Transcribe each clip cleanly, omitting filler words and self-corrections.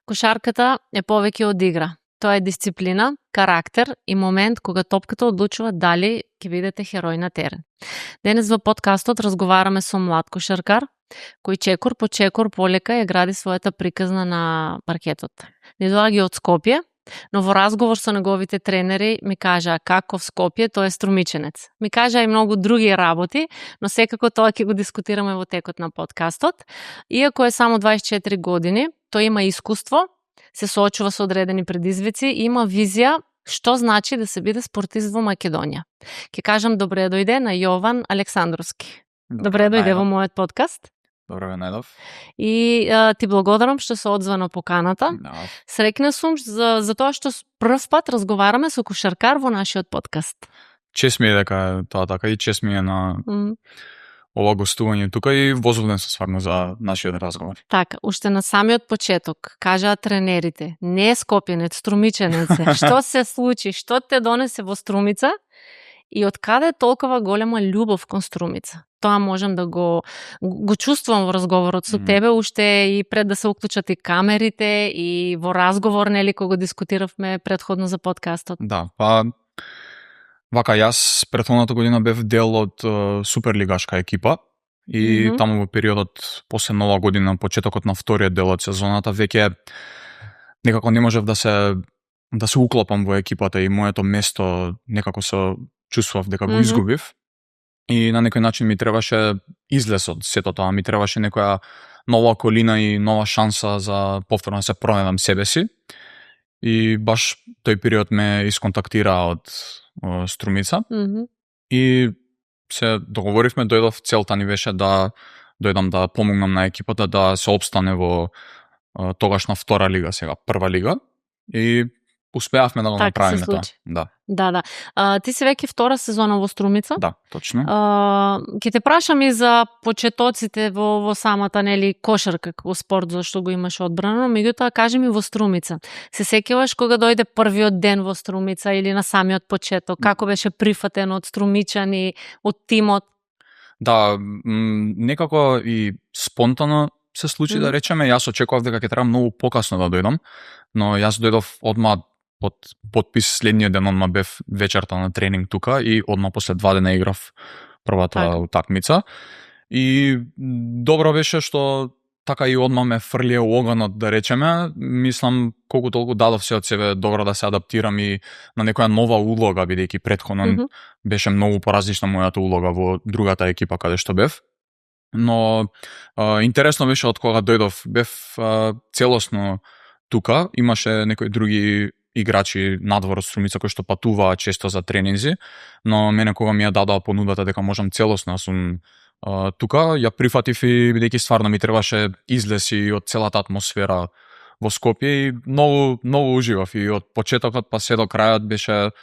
Кошарката е повеќе од игра. Тоа е дисциплина, карактер и момент кога топката одлучува дали ќе бидете херој на терен. Денес во подкастот разговараме со млад кошаркар, кој чекор по чекор полека ја гради својата приказна на паркетот. Не доаѓа од Скопје, но во разговор со неговите тренери ми кажа каков Скопје, тој е струмиченец. Ми кажа и многу други работи, но секако тоа ќе го дискутираме во текот на подкастот. Иако е само 24 години, тој има искуство, се соочува со одредени предизвици и има визија што значи да се биде спортист во Македонија. Ќе кажам добре дојде на Јован Александровски. Добре дојде во мојот подкаст. Добре ве најдов. И ти благодарам што се одзва на поканата. Среќна сум за тоа што прв пат разговараме со кошаркар во нашиот подкаст. Чест ми е дека тоа така и чест ми е на ова гостување тука и возбуден сум стварно за нашиот разговор. Така, уште на самиот почеток кажаа тренерите, не е скопјенец, струмиченец е. Што се случи? Што те донесе во Струмица? И од каде толкова голема љубов кон Струмица? Тоа можам да го чувствувам во разговорот со тебе, уште и пред да се уклучат и камерите и во разговор, нели, кога дискутиравме претходно за подкастот. Да, па вака јас претходната година бев дел од суперлигашка екипа и таму во периодот после нова година, почетокот на вториот дел од сезоната, веќе некако не можев да се уклопам во екипата и моето место некако се чувствував дека го изгубив. И на некој начин ми требаше излез од сето тоа, ми требаше некоја нова околина и нова шанса за повторно да се пронајдам себе си. И баш тој период ме исконтактира од Струмица. И се договоривме, дојдов, целта ни беше да дојдам да помогнам на екипата да се опстане во тогашна втора лига, сега прва лига. И успеавме да го направиме тоа. Да. Ти си веќе втора сезона во Струмица? Да, точно. Ќе те прашам и за почетоците во самата, нели, кошарка како спорт, зашто го имаш одбрано, меѓутоа кажи ми во Струмица. Се сеќаваш кога дојде првиот ден во Струмица или на самиот почеток? Како беше прифатен од струмичани, од тимот? Да, некако и спонтано се случи, да речеме. Јас очекував дека ќе треба многу покасно да дојдам, но јас дојдов одма под подпис следниот ден, одма бев вечерта на тренинг тука и одма после 2 дена играв првата утакмица. И добро беше што така и одма ме фрлија оганот, да речеме. Мислам, колку толку дадов се од себе добро да се адаптирам и на некоја нова улога, бидејќи претходно беше многу поразлична мојата улога во другата екипа каде што бев. Но интересно беше од кога дојдов, бев целосно тука, имаше некои други играчи надвор од Струмица кои што патуваа често за тренинзи, но мене кога ми ја дадоа понудата дека можам целосно да сум тука, ја прифатив и бидејќи стварно ми требаше излез и од целата атмосфера во Скопје и многу уживав и од почетокот па се до крајот беше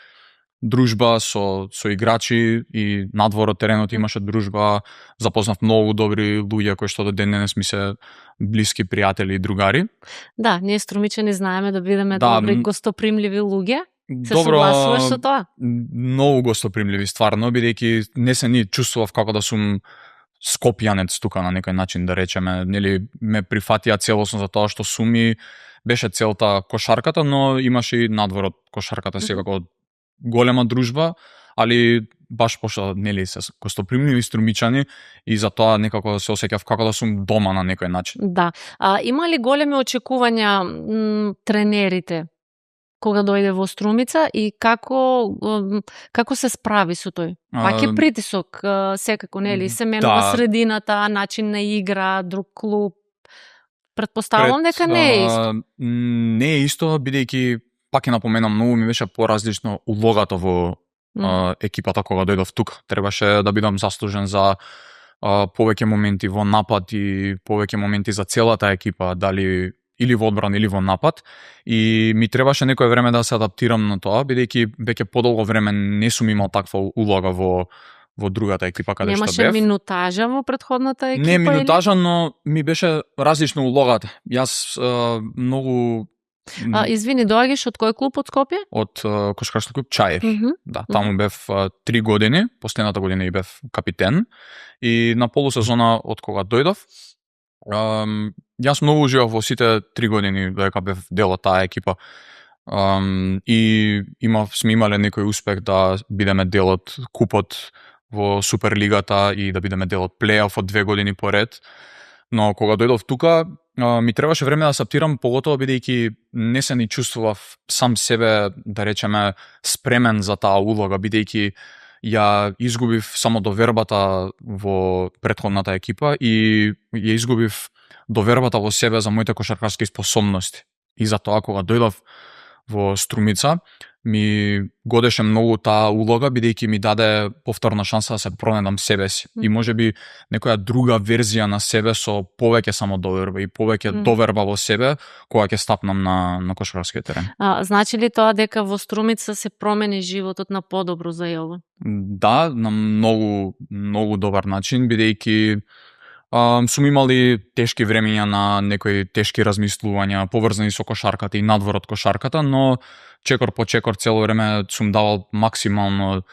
дружба со играчи и надвор од теренот имаше дружба, запознав многу добри луѓе кои што до ден денес ми се блиски пријатели и другари. Да, ние струмичани знаеме да бидеме добри гостопримливи луѓе. Се согласуваш со тоа? Многу гостопримливи стварно, бидејќи не се ни чувствував како да сум скопјанец тука на некој начин, да речеме, нели ме прифатија целосно за тоа што сум и беше целта кошарката, но имаше и надвор од кошарката секако голема дружба, али баш пошто нели се гостопримливи струмичани и за тоа некако се осеќав како да сум дома на некој начин. Да. Има ли големи очекувања тренерите кога дојде во Струмица и како се справи со тој? Пак е притисок, секако, нели, се менува средината, начин на игра, друг клуб. Предпоставувам дека не е исто. Не е исто, бидејќи пак ќе напоменам, многу ми беше поразлично улогата во екипата кога дојдов тука. Требаше да бидам заслужен за повеќе моменти во напад и повеќе моменти за целата екипа, дали или во одбрана или во напад. И ми требаше некое време да се адаптирам на тоа, бидејќи веќе подолго време не сум имал таква улога во другата екипа каде што бев. Немаше минутажа во претходната екипа? Не минутажа, но ми беше различна улогата. Јас многу Извини, доаѓаш од кој клуб од Скопје? Од кошаркашки клуб Чаев. Да, таму бев 3 години, последната година и бев капитен. И на полусезона од кога дојдов, Јас многу уживав во сите 3 години додека бев дел од таа екипа. И сме имале некој успех да бидеме дел од купот во Суперлигата и да бидеме дел од плејоф од 2 години поред. Но кога дојдов тука, ми требаше време да се адаптирам, поготово бидејќи не се ни чувствував сам себе, да речеме, спремен за таа улога, бидејќи ја изгубив само довербата во претходната екипа и ја изгубив довербата во себе за моите кошаркарски способности. И затоа кога дојдов во Струмица, ми годеше многу таа улога, бидејќи ми даде повторна шанса да се пронедам себе си. И можеби некоја друга верзија на себе со повеќе самодоверба и повеќе доверба во себе, кога ќе стапнам на кошаркарскиот терен. Значи ли тоа дека во Струмица се промени животот на подобро за Јован? Да, на многу добар начин, бидејќи сум имали тешки времења на некои тешки размислувања поврзани со кошарката и надвор од кошарката, но чекор по чекор цело време сум давал максимално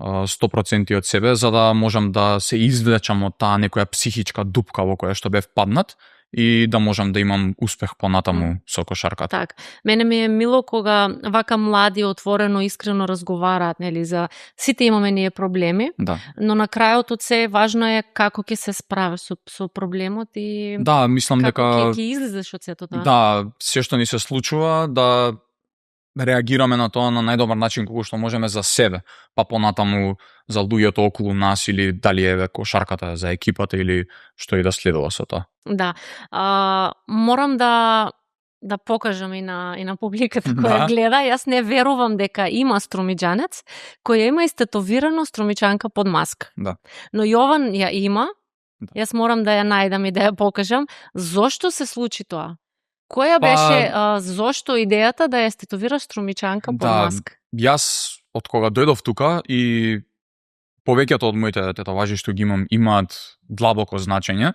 100% од себе за да можам да се извлечам од таа некоја психичка дупка во која што бев паднат и да можам да имам успех понатаму со кошарката. Так. Мене ми е мило кога вака млади отворено искрено разговараат, нели, за сите имаме ние проблеми, да. Но на крајот од се важно е како ќе се справиш со проблемот и да, мислам како дека ќе излезеш од сето тоа. Да, се што ни се случува да реагираме на тоа на најдобар начин како што можеме за себе, па понатаму за луѓето околу нас или дали е кошарката за екипата или што и да следува со тоа. Да. Морам да покажам и на публиката која гледа. Јас не верувам дека има струмиџанец кој има истетовирано струмичанка под маска. Да. Но Јован ја има. Да. Јас морам да ја најдам и да ја покажам. Зошто се случи тоа? Која беше зошто идејата да ја стетовираш струмичанка под маска? Јас од кога дојдов тука и повеќето од моите тетоважи што ги имаат длабоко значење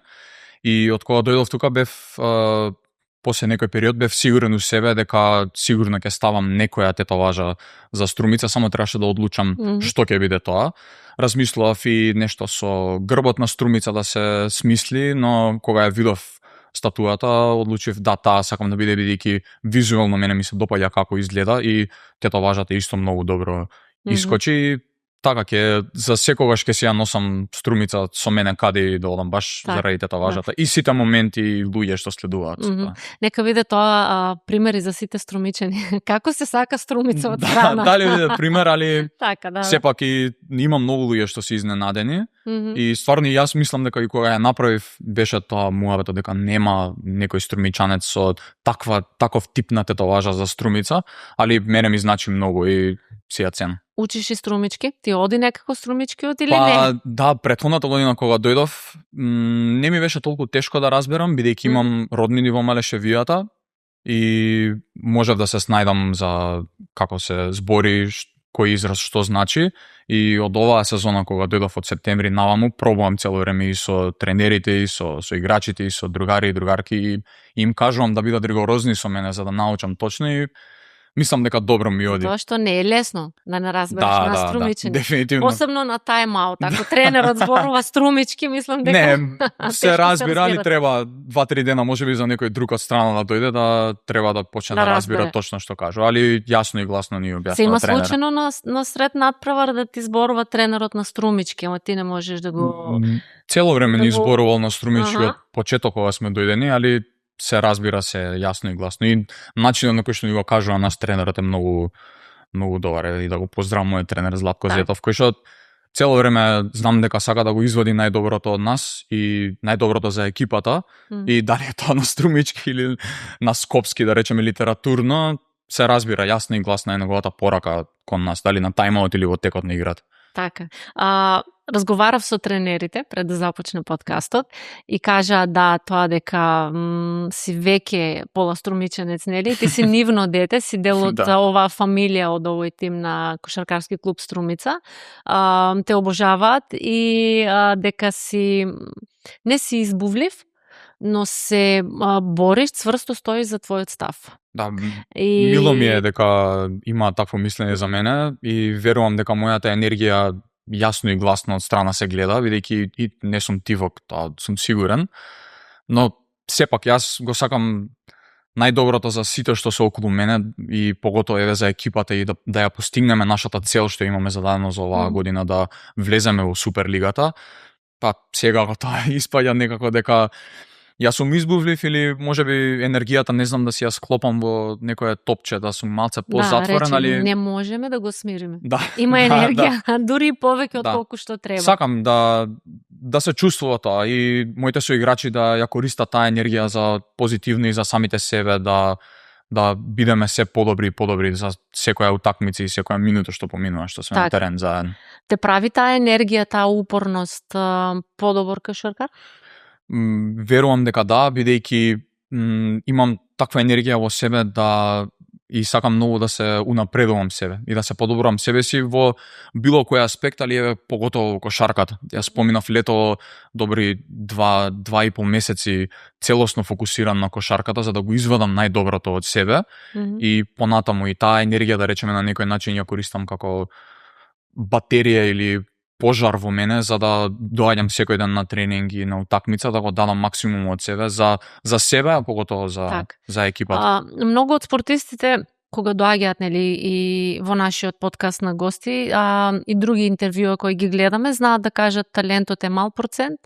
и од кога дојдов тука бев после некој период бев сигурен у себе дека сигурно ќе ставам некоја тетоважа за Струмица, само требаше да одлучам што ќе биде тоа. Размислував и нешто со грбот на Струмица да се смисли, но кога ја видов статуата, одлучив да таа сакам да биде, бидејќи визуелно мене ми се допаѓа како изгледа и тетоважата исто многу добро искочи. Така за секогаш ќе си ја носам Струмица со мене каде и да одам баш заради тетоважата. И сите моменти и луѓе што следуваат. Нека биде тоа примери за сите струмичани. Како се сака Струмица од страна? Дали биде пример, али така, да. Сепак и има многу луѓе што се изненадени. И стварно јас мислам дека и кога ја направив беше тоа муабето дека нема некој струмичанец со таков тип на тетоважа за Струмица, али мене ми значи многу и си ја ценам. Учиш и струмички? Ти оди некако струмички од или не? Да, претходната година кога дојдов, не ми беше толку тешко да разберам, бидејќи имам роднини во Малешевијата и можев да се снајдам за како се збори, кој израз што значи. И од оваа сезона кога дојдов од септември наваму, пробувам цело време и со тренерите, и со играчите, и со другари и другарки и им кажувам да бидат ригорозни со мене за да научам точно и мислам дека добро ми оди. Тоа што не е лесно да не разбереш на струмички. Да, дефинитивно. Посебно на тајм-аут. Ако тренерот зборува струмички, мислам дека не, се разбира, али треба 2-3 дена можеби за некој друг од страна да дојде да треба да почне да разбира точно што кажува, али јасно и гласно ни објаснува тренерот. Се има случајно на сред надпревар да ти зборува тренерот на струмички, ама ти не можеш да го цело време ни зборувал на струмички од почеток кога сме дојдени, али се разбира се јасно и гласно и начинот на кој што ни го кажува нас тренерот е многу добар и да го поздравам мојот тренер Златко Зетов, кој што цело време знам дека сака да го изводи најдоброто од нас и најдоброто за екипата и дали е тоа на струмички или на скопски, да речеме литературно, се разбира јасно и гласно е неговата порака кон нас, дали на тајмаут или во текот на играта. Така. Разговарав со тренерите пред да започне подкастот и кажа да тоа дека си веќе поластрумиченец, нели? Ти си нивно дете, си дел од оваа фамилија од овој тим на кошаркарски клуб Струмица. Те обожаваат и дека си не си избувлив, но се бориш, цврсто стоиш за твојот став. Да, мило ми е дека има такво мислење за мене и верувам дека мојата енергија јасно и гласно од страна се гледа, бидејќи и не сум тивок, тоа сум сигурен. Но сепак јас го сакам најдоброто за сите што се околу мене и поготово еве за екипата и да ја постигнеме нашата цел што имаме зададено за оваа година, да влеземе во Суперлигата. Па сега тоа испаѓа некако дека јас сум избувлив или можеби енергијата не знам да си ја склопам во некое топче, да сум малце позатворен, али не можеме да го смириме. Да. Има енергија, дури и повеќе од колку што треба. Сакам да се чувствува тоа и моите соиграчи да ја користат таа енергија за позитивно и за самите себе, да бидеме се подобри и подобри за секоја утакмица и секоја минута што поминува, што сме на терен заедно. Те прави таа енергија, таа упорност подобар кошаркар? Верувам дека да, бидејќи имам таква енергија во себе и сакам многу да се унапредувам себе и да се подобрувам себе си во било кој аспект, али еве поготово во кошарката. Јас поминав лето добри 2,5 месеци целосно фокусиран на кошарката за да го извадам најдоброто од себе и понатаму и таа енергија да речеме на некој начин ја користам како батерија или пожар во мене за да доаѓам секој ден на тренинг и на утакмица да го дадам максимум од себе за себе, а поготово за екипата. Многу од спортистите кога доаѓаат и во нашиот подкаст на гости, и други интервјуа кои ги гледаме, знаат да кажат талентот е мал процент,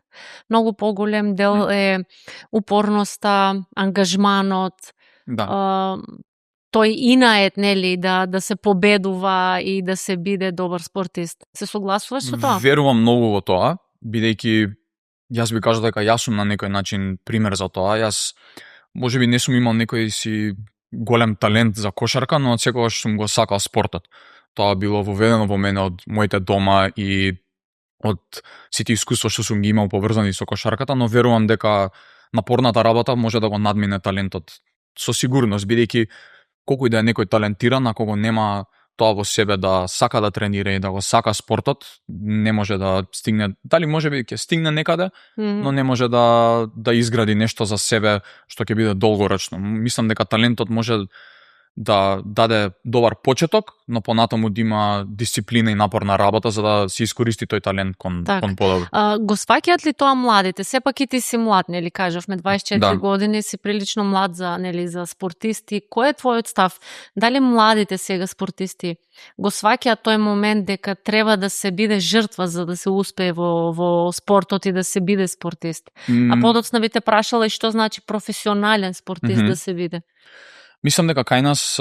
многу поголем дел е упорноста, ангажманот. Да. Тој инает, да се победува и да се биде добар спортист. Се согласуваш со тоа? Верувам многу во тоа, бидејќи јас би кажал дека јас сум на некој начин пример за тоа. Јас можеби не сум имал некој си голем талент за кошарка, но од секогаш сум го сакал спортот. Тоа било воведено во мене од моите дома и од сите искуства што сум ги имал поврзани со кошарката, но верувам дека напорната работа може да го надмине талентот со сигурност, бидејќи колку и да е некој талентиран, ако го нема тоа во себе да сака да тренира и да го сака спортот, не може да стигне, дали можеби ќе стигне некаде, но не може да изгради нешто за себе што ќе биде долгорочно. Мислам дека талентот може да даде добар почеток, но понатаму да има дисциплина и напорна работа за да се искористи тој талент кон подобро. Го сваќаат ли тоа младите? Сепак и ти си млад, кажавме 24 години, си прилично млад за спортисти. Кој е твојот став? Дали младите сега спортисти го сваќаат тој момент дека треба да се биде жртва за да се успее во спортот и да се биде спортист? А подоцна би те прашала и што значи професионален спортист да се биде? Мислам дека кај нас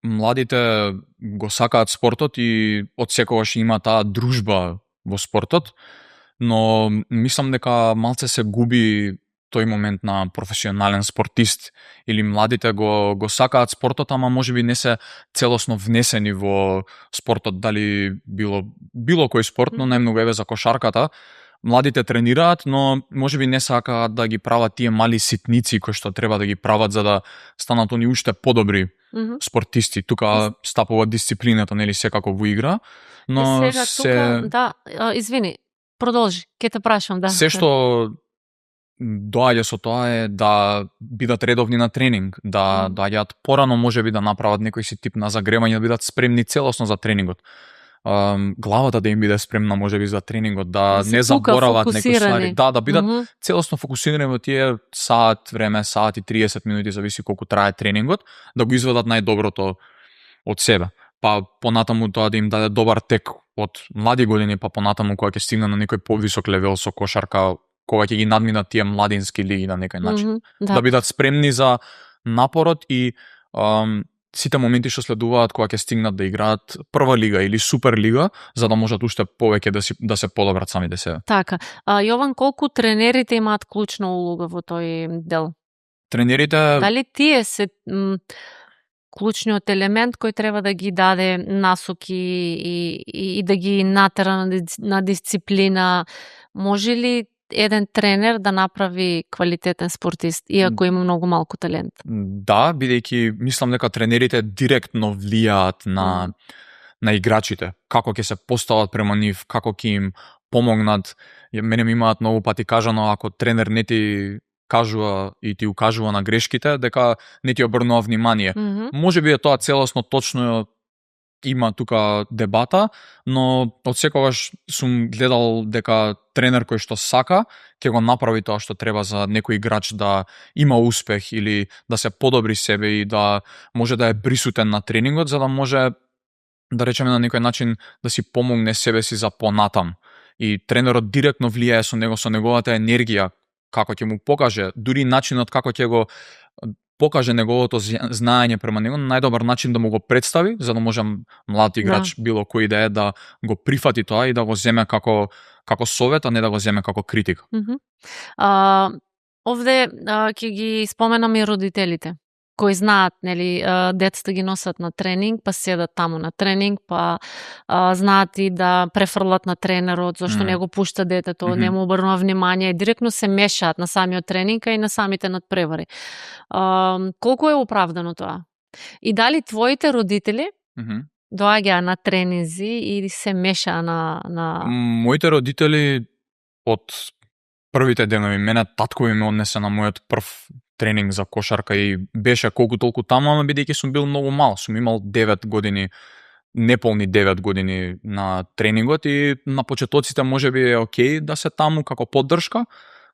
младите го сакаат спортот и од секогаш има таа дружба во спортот, но мислам дека малце се губи тој момент на професионален спортист или младите го сакаат спортот, ама можеби не се целосно внесени во спортот, дали било кој спорт, но најмногу еве за кошарката. Младите тренираат, но можеби не сакаат да ги прават тие мали ситници кои што треба да ги прават за да станат они уште подобри спортисти. Тука стапува дисциплината, секако во игра, но тука, извини, продолжи, ќе те прашам, Се што доаѓа со тоа е да бидат редовни на тренинг, да доаѓаат порано, можеби да направат некој си тип на загревање, да бидат спремни целосно за тренингот. Главата да им биде спремна можеби за тренингот, да не заборават некои ствари, да бидат целосно фокусирани во тие саат време, саат и 30 минути, зависи колку трае тренингот, да го изведат најдоброто од себе. Па понатаму тоа да им даде добар тек од млади години, па понатаму кога ќе стигне на некој повисок левел со кошарка, кога ќе ги надминат тие младински лиги на некој начин. Да бидат спремни за напорот и сите моменти што следуваат кога ќе стигнат да играат прва лига или супер лига, за да можат уште повеќе да се подобрат самите себе. Така. Јован, колку тренерите имаат клучна улога во тој дел? Тренерите... Дали тие се клучниот елемент кој треба да ги даде насоки и да ги натера на дисциплина? Може ли еден тренер да направи квалитетен спортист, иако има многу малку талент? Да, бидејќи мислам дека тренерите директно влијаат на играчите, како ќе се постават према нив, како ќе им помогнат. Мене ми имаат многу пати кажано, ако тренер не ти кажува и ти укажува на грешките, дека не ти обрнува внимание. Можеби е тоа целосно точно има тука дебата, но од секогаш сум гледал дека тренер кој што сака ќе го направи тоа што треба за некој играч да има успех или да се подобри себе и да може да е присутен на тренингот, за да може, да речеме, на некој начин да си помогне себе си за понатам. И тренерот директно влијае со него, со неговата енергија, како ќе му покаже, дури начинот како ќе го покаже неговото знаење према него, на најдобар начин да му го представи, за да може млад играч, било кој да е, да го прифати тоа и да го земе како совет, а не да го земе како критика. Овде ќе ги споменам и родителите, кои знаат, нели, децата ги носат на тренинг, па седат таму на тренинг, па знаат и да префрлат на тренерот, зашто не го пушта детето, не му обрнува внимание и директно се мешаат на самиот тренинг и на самите надпревари. Колку е оправдано тоа? И дали твоите родители доаѓаа на тренинзи или се мешаа на... Моите родители од првите денови, мене татко ми однесе на мојот прв тренинг за кошарка и беше колку толку таму, ама бидејќи сум бил многу мал, сум имал 9 години, неполни 9 години на тренингот и на почетоците можеби е окей да се таму како поддршка,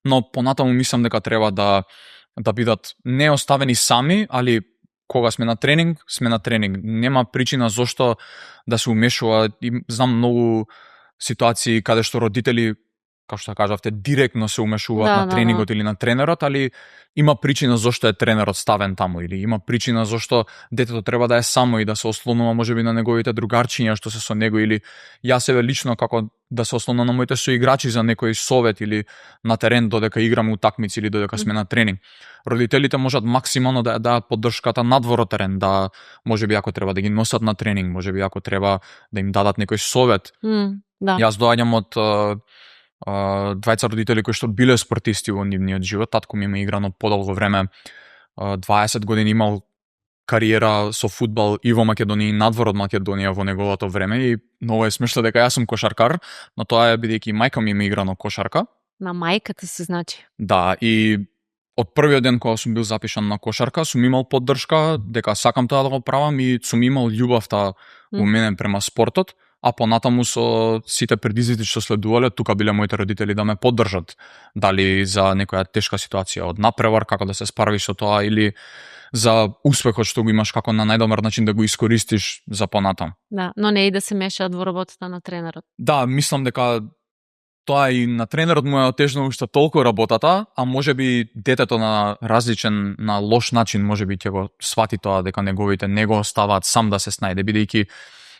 но понатаму мислам дека треба да бидат не оставени сами, али кога сме на тренинг, сме на тренинг. Нема причина зошто да се умешува. Знам многу ситуации каде што родители, како што кажавте, директно се умешуваат на тренингот или на тренерот, али има причина зошто е тренерот ставен таму, или има причина зошто детето треба да е само и да се ослонува можеби на неговите другарчиња што се со него, или јас себе лично како да се ослонувам на моите соиграчи за некој совет или на терен додека играме утакмици или додека сме на тренинг. Родителите можат максимално да дадат поддршката надвор од терен, да можеби ако треба да ги носат на тренинг, можеби ако треба да им дадат некој совет. Јас доаѓам од двајца родители кои што биле спортисти во нивниот живот. Татко ми има играно подолго време, 20 години имал кариера со фудбал и во Македонија и надвор од Македонија во неговото време и многу е смешно дека јас сум кошаркар, но тоа е бидејќи мајка ми има играно кошарка. На мајката се значи. Да, и од првиот ден кога сум бил запишан на кошарка, сум имал поддршка дека сакам тоа да го правам и сум имал љубовта во мене према спортот. А понатаму со сите предизвици што следувале, тука биле моите родители да ме поддржат. Дали за некоја тешка ситуација од напревар, како да се справиш со тоа, или за успехот што го имаш, како на најдобар начин да го искористиш за понатам. Да, но не и да се мешаат во работата на тренерот. Да, мислам дека тоа и на тренерот му е отежно уште толку работата, а можеби детето на различен, на лош начин можеби ќе го свати тоа дека неговите не го оставаат сам да се снајде, бидејќи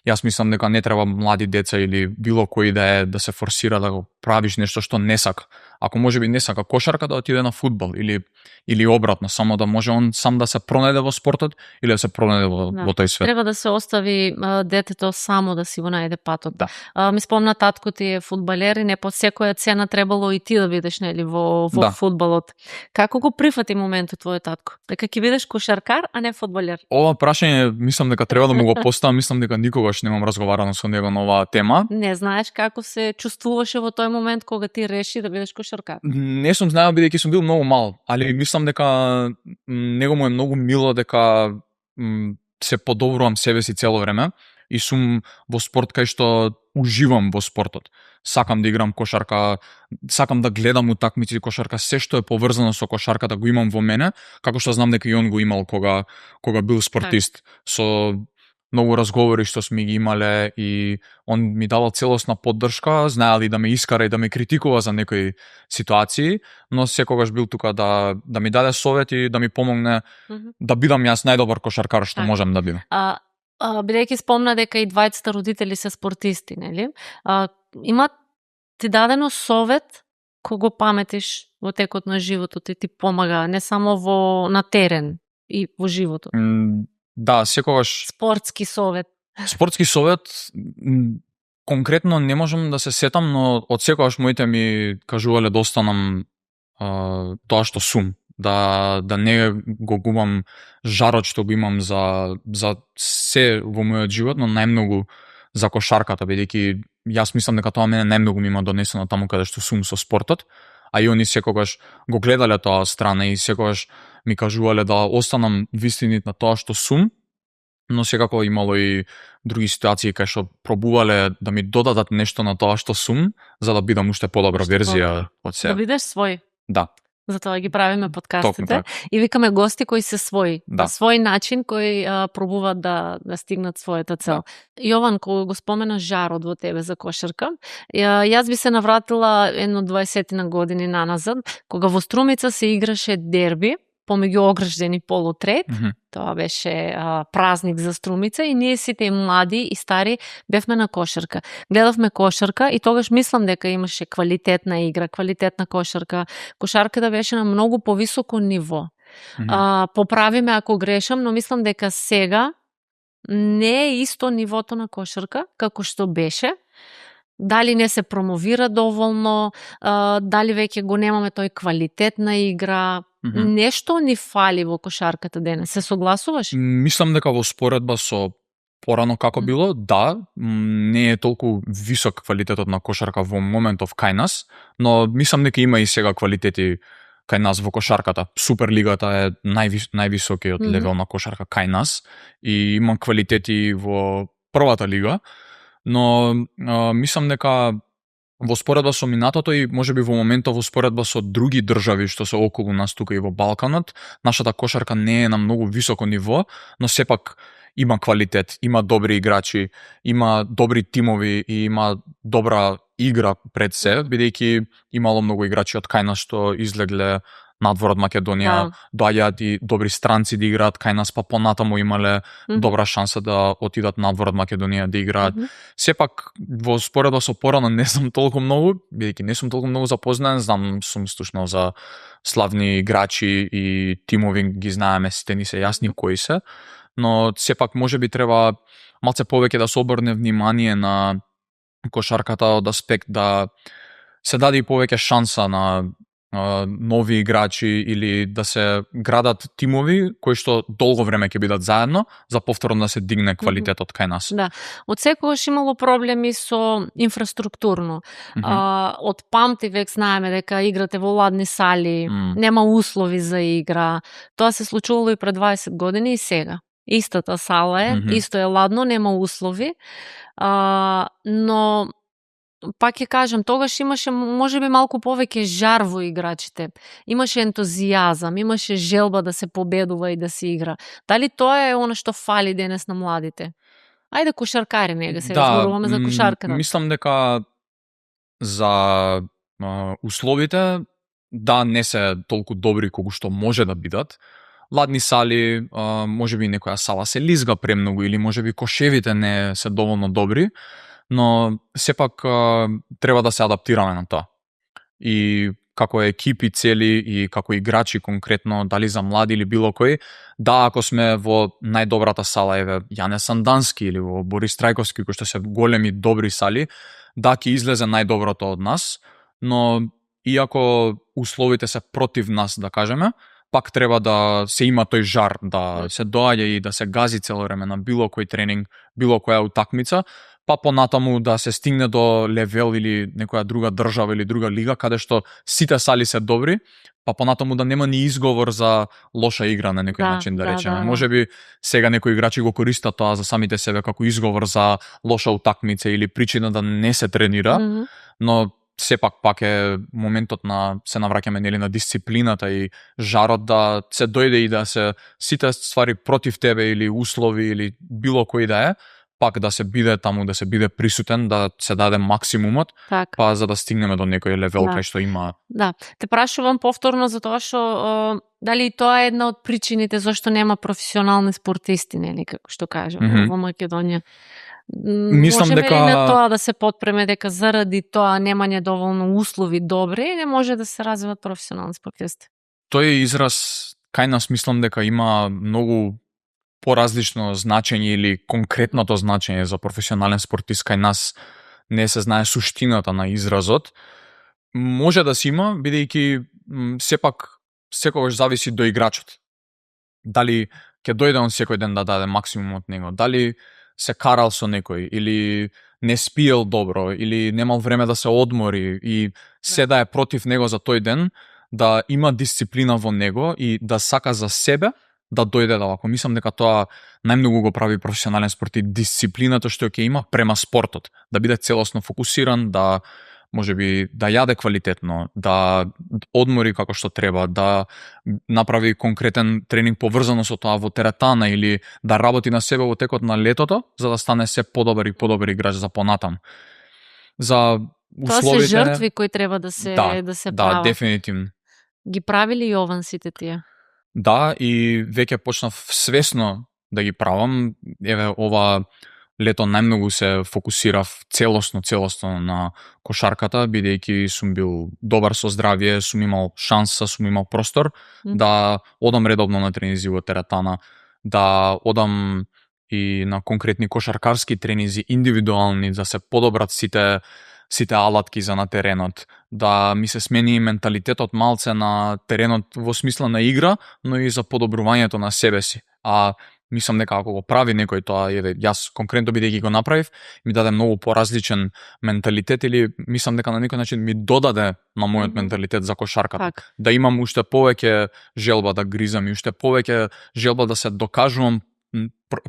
јас мислам дека не треба млади деца или било кој да е да се форсира да го правиш нешто што не сака. Ако можеби не сака кошарка, да отиде на фудбал или обратно, само да може он сам да се пронајде во спортот или да се пронајде во тој свет. Треба да се остави детето само да си го најде патот. Да. Ми спомна татко ти е фудбалер и не по секоја цена требало и ти да бидеш нели во фудбалот. Како го прифати моментот твојот татко? Дека ќе бидеш кошаркар, а не фудбалер? Ова прашање мислам дека треба да му го поставам, мислам дека никогаш немам разговарано со него на оваа тема. Не знаеш како се чувствуваше во тој момент кога ти реши да бидеш кошаркар? Не сум знаел бидејќи сум бил многу мал, али мислам дека него му е многу мило дека се подобрувам себе си цело време и сум во спорт кај што уживам во спортот. Сакам да играм кошарка, сакам да гледам утакмици кошарка, се што е поврзано со кошарка да го имам во мене, како што знам дека и он го имал кога бил спортист. Со многу разговори што сме ги имале и он ми давал целосна поддршка, знаел и да ме искара и да ме критикува за некои ситуации, но секогаш бил тука да ми даде совет и да ми помогне да бидам јас најдобар кошаркар што можам да бидам. Бидејќи спомна дека и двајцата родители се спортисти, нели? Има ти дадено совет кога паметиш во текот на животот и ти помага не само на терен и во животот? Да, секогаш... Спортски совет. Спортски совет, конкретно не можам да се сетам, но од секогаш моите ми кажувале да останам тоа што сум. Да не го губам жарот што го имам за се во мојот живот, но најмногу за кошарката, бидејќи јас мислам дека тоа мене најмногу ми има донесено таму каде што сум со спортот, а и они секогаш го гледале тоа страна и секогаш ми кажувале да останам вистинит на тоа што сум но секако имало и други ситуации кај што пробувале да ми додадат нешто на тоа што сум, за да бидам уште подобра верзија од себе. Да бидеш свој. Да. Затоа ги правиме подкастите. Токму така. И викаме гости кои се своји. Да. На свој начин, кои пробуваат да стигнат својата цел. Да. Јован, кога го спомена жарот во тебе за кошарка, јас би се навратила едно 20 години наназад, кога во Струмица се играше дерби помеѓу ограждени полутрет. Тоа беше празник за Струмица и ние сите и млади и стари бевме на кошарка. Гледавме кошарка и тогаш мислам дека имаше квалитетна игра, квалитетна кошарка. Кошарката беше на многу повисоко ниво. Поправиме ако грешам, но мислам дека сега не е исто нивото на кошарка како што беше. Дали не се промовира доволно, дали веќе го немаме тој квалитет на игра, нешто ни фали во кошарката денес. Се согласуваш? Мислам дека во споредба со порано како било, да, не е толку висок квалитетот на кошарка во моментов кај нас, но мислам дека има и сега квалитети кај нас во кошарката. Суперлигата е највисокиот левел на кошарка кај нас и има квалитети во првата лига, но мислам дека во споредба со минатото и можеби во моментот во споредба со други држави што се околу нас тука и во Балканот, нашата кошарка не е на многу високо ниво, но сепак има квалитет, има добри играчи, има добри тимови и има добра игра пред се, бидејќи имало многу играчи од кај нас што излегле надвор од Македонија, доаѓаат и добри странци да играат кај нас, па понатаму имале добра шанса да отидат надвор од Македонија да играат. Сепак во споредба со порано не сум толку многу, бидејќи не сум толку многу запознаен, знам, сум слушнал за славни играчи и тимови, ги знаеме, сите ни се јасни кои се, но сепак можеби треба малце повеќе да се обрне внимание на кошарката од аспект да се даде и повеќе шанса на нови играчи или да се градат тимови кои што долго време ќе бидат заедно за повторно да се дигне квалитетот кај нас. Да. Од секогаш имало проблеми со инфраструктурно. Од памти век знаеме дека играте во ладни сали, нема услови за игра. Тоа се случувало и пред 20 години и сега. Истата сала е, исто е ладно, нема услови, но пак ќе кажам, тогаш имаше можеби малку повеќе жар во играчите. Имаше ентузијазам, имаше желба да се победува и да се игра. Дали тоа е она што фали денес на младите? Ајде кошаркари, нега се разговаруваме за кошарката. Мислам дека за условите да не се толку добри колку што може да бидат. Ладни сали, можеби некоја сала се лизга премногу или можеби кошевите не се доволно добри, но сепак треба да се адаптираме на тоа. И како екипи цели и како играчи конкретно, дали за млади или било кој, да, ако сме во најдобрата сала, еве Јане Сандански или во Борис Трајковски, кои што се големи добри сали, да, ќе излезе најдоброто од нас, но иако условите се против нас, да кажеме, пак треба да се има тој жар, да се доаѓа и да се гази цело време на било кој тренинг, било која утакмица, па понатаму да се стигне до левел или некоја друга држава или друга лига, каде што сите сали се добри, па понатаму да нема ни изговор за лоша игра на некој начин, да речеме. Можеби сега некои играчи го користат тоа за самите себе како изговор за лоша утакмица или причина да не се тренира, но сепак пак е моментот на се навраќаме нели на дисциплината и жарот да се дојде и да се сите ствари против тебе или услови или било кој да е, пак да се биде таму, да се биде присутен, да се даде максимумот, па за да стигнеме до некој левел кај што има. Да, те прашувам повторно за тоа што дали тоа е една од причините зашто нема професионални спортисти, нели како што кажам во Македонија. Мислам дека ли на тоа да се потпреме дека заради тоа немање доволно услови добри не може да се развиваат професионални спортисти? Тој израз кај нас мислам дека има многу поразлично значење или конкретното значење за професионален спортист кај нас не се знае суштината на изразот. Може да се има, бидејќи сепак секогаш зависи до играчот. Дали ќе дојде он секој ден да даде максимум од него, дали се карал со некој или не спиел добро или немал време да се одмори и се да е против него за тој ден, да има дисциплина во него и да сака за себе да дојде да вако. Мислам дека тоа најмногу го прави професионален спорт и дисциплината што ќе има према спортот, да биде целосно фокусиран, да можеби да јаде квалитетно, да одмори како што треба, да направи конкретен тренинг поврзано со тоа во теретана или да работи на себе во текот на летото, за да стане се подобар и подобар играч за понатам. За условите... Тоа се жртви кои треба да се прават. Да, дефинитивно. Ги прави ли Јован сите тие? Да, и веќе почнав свесно да ги правам. Еве, ова лето најмногу се фокусирав целосно на кошарката, бидејќи сум бил добар со здравје, сум имал шанса, сум имал простор да одам редовно на тренинзи во теретана, да одам и на конкретни кошаркарски тренинзи, индивидуални, да се подобрат сите алатки за на теренот, да ми се смени менталитетот малце на теренот во смисла на игра, но и за подобрувањето на себе си. А мислам дека ако го прави некој тоа, јас конкретно бидејќи го направив, ми даде многу поразличен менталитет или мислам дека на некој начин ми додаде на мојот менталитет за кошарката. Так. Да имам уште повеќе желба да гризам и уште повеќе желба да се докажувам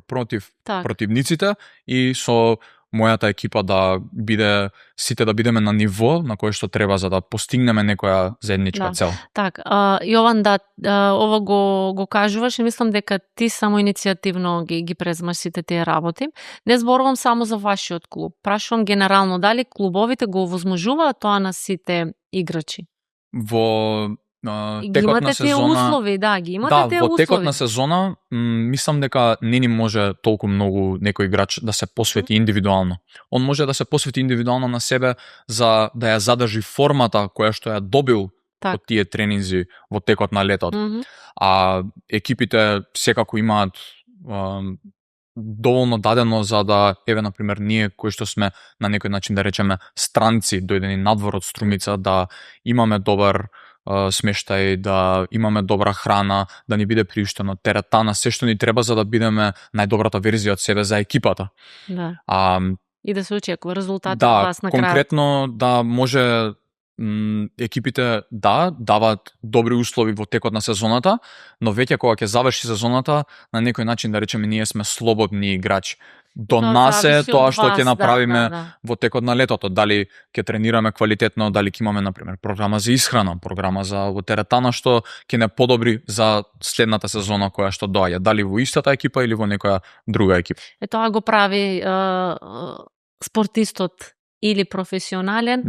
против противниците и со мојата екипа да биде, сите да бидеме на ниво на кое што треба за да постигнеме некоја заедничка цел. Так, Јован, ова го кажуваш и мислам дека ти само иницијативно ги презмаш сите тие работи. Не зборувам само за вашиот клуб. Прашувам генерално дали клубовите го овозможуваат тоа на сите играчи? Во текот на сезона... услови, ги имате тие услови. Во текот на сезона, мислам дека не ни може толку многу некој играч да се посвети индивидуално. Он може да се посвети индивидуално на себе за да ја задржи формата која што ја добил од тие тренинзи во текот на летот. А екипите секако имаат доволно дадено за да, например, ние кои што сме на некој начин да речеме странци, дојдени надвор од Струмица, да имаме добар смештај, да имаме добра храна, да ни биде приуштено теретана, се што ни треба за да бидеме најдобрата верзија од себе за екипата. Да. И да се очекува резултати од вас на крајот. Конкретно да може екипите дават добри услови во текот на сезоната, но веќе кога ќе заврши сезоната, на некој начин да речеме ние сме слободни играчи. До нас е тоа што ќе направиме во текот на летото, дали ќе тренираме квалитетно, дали ќе имаме например програма за исхрана, програма за во теретана што ќе не подобри за следната сезона која што доаѓа, дали во истата екипа или во некоја друга екипа. Тоа го прави спортистот или професионален,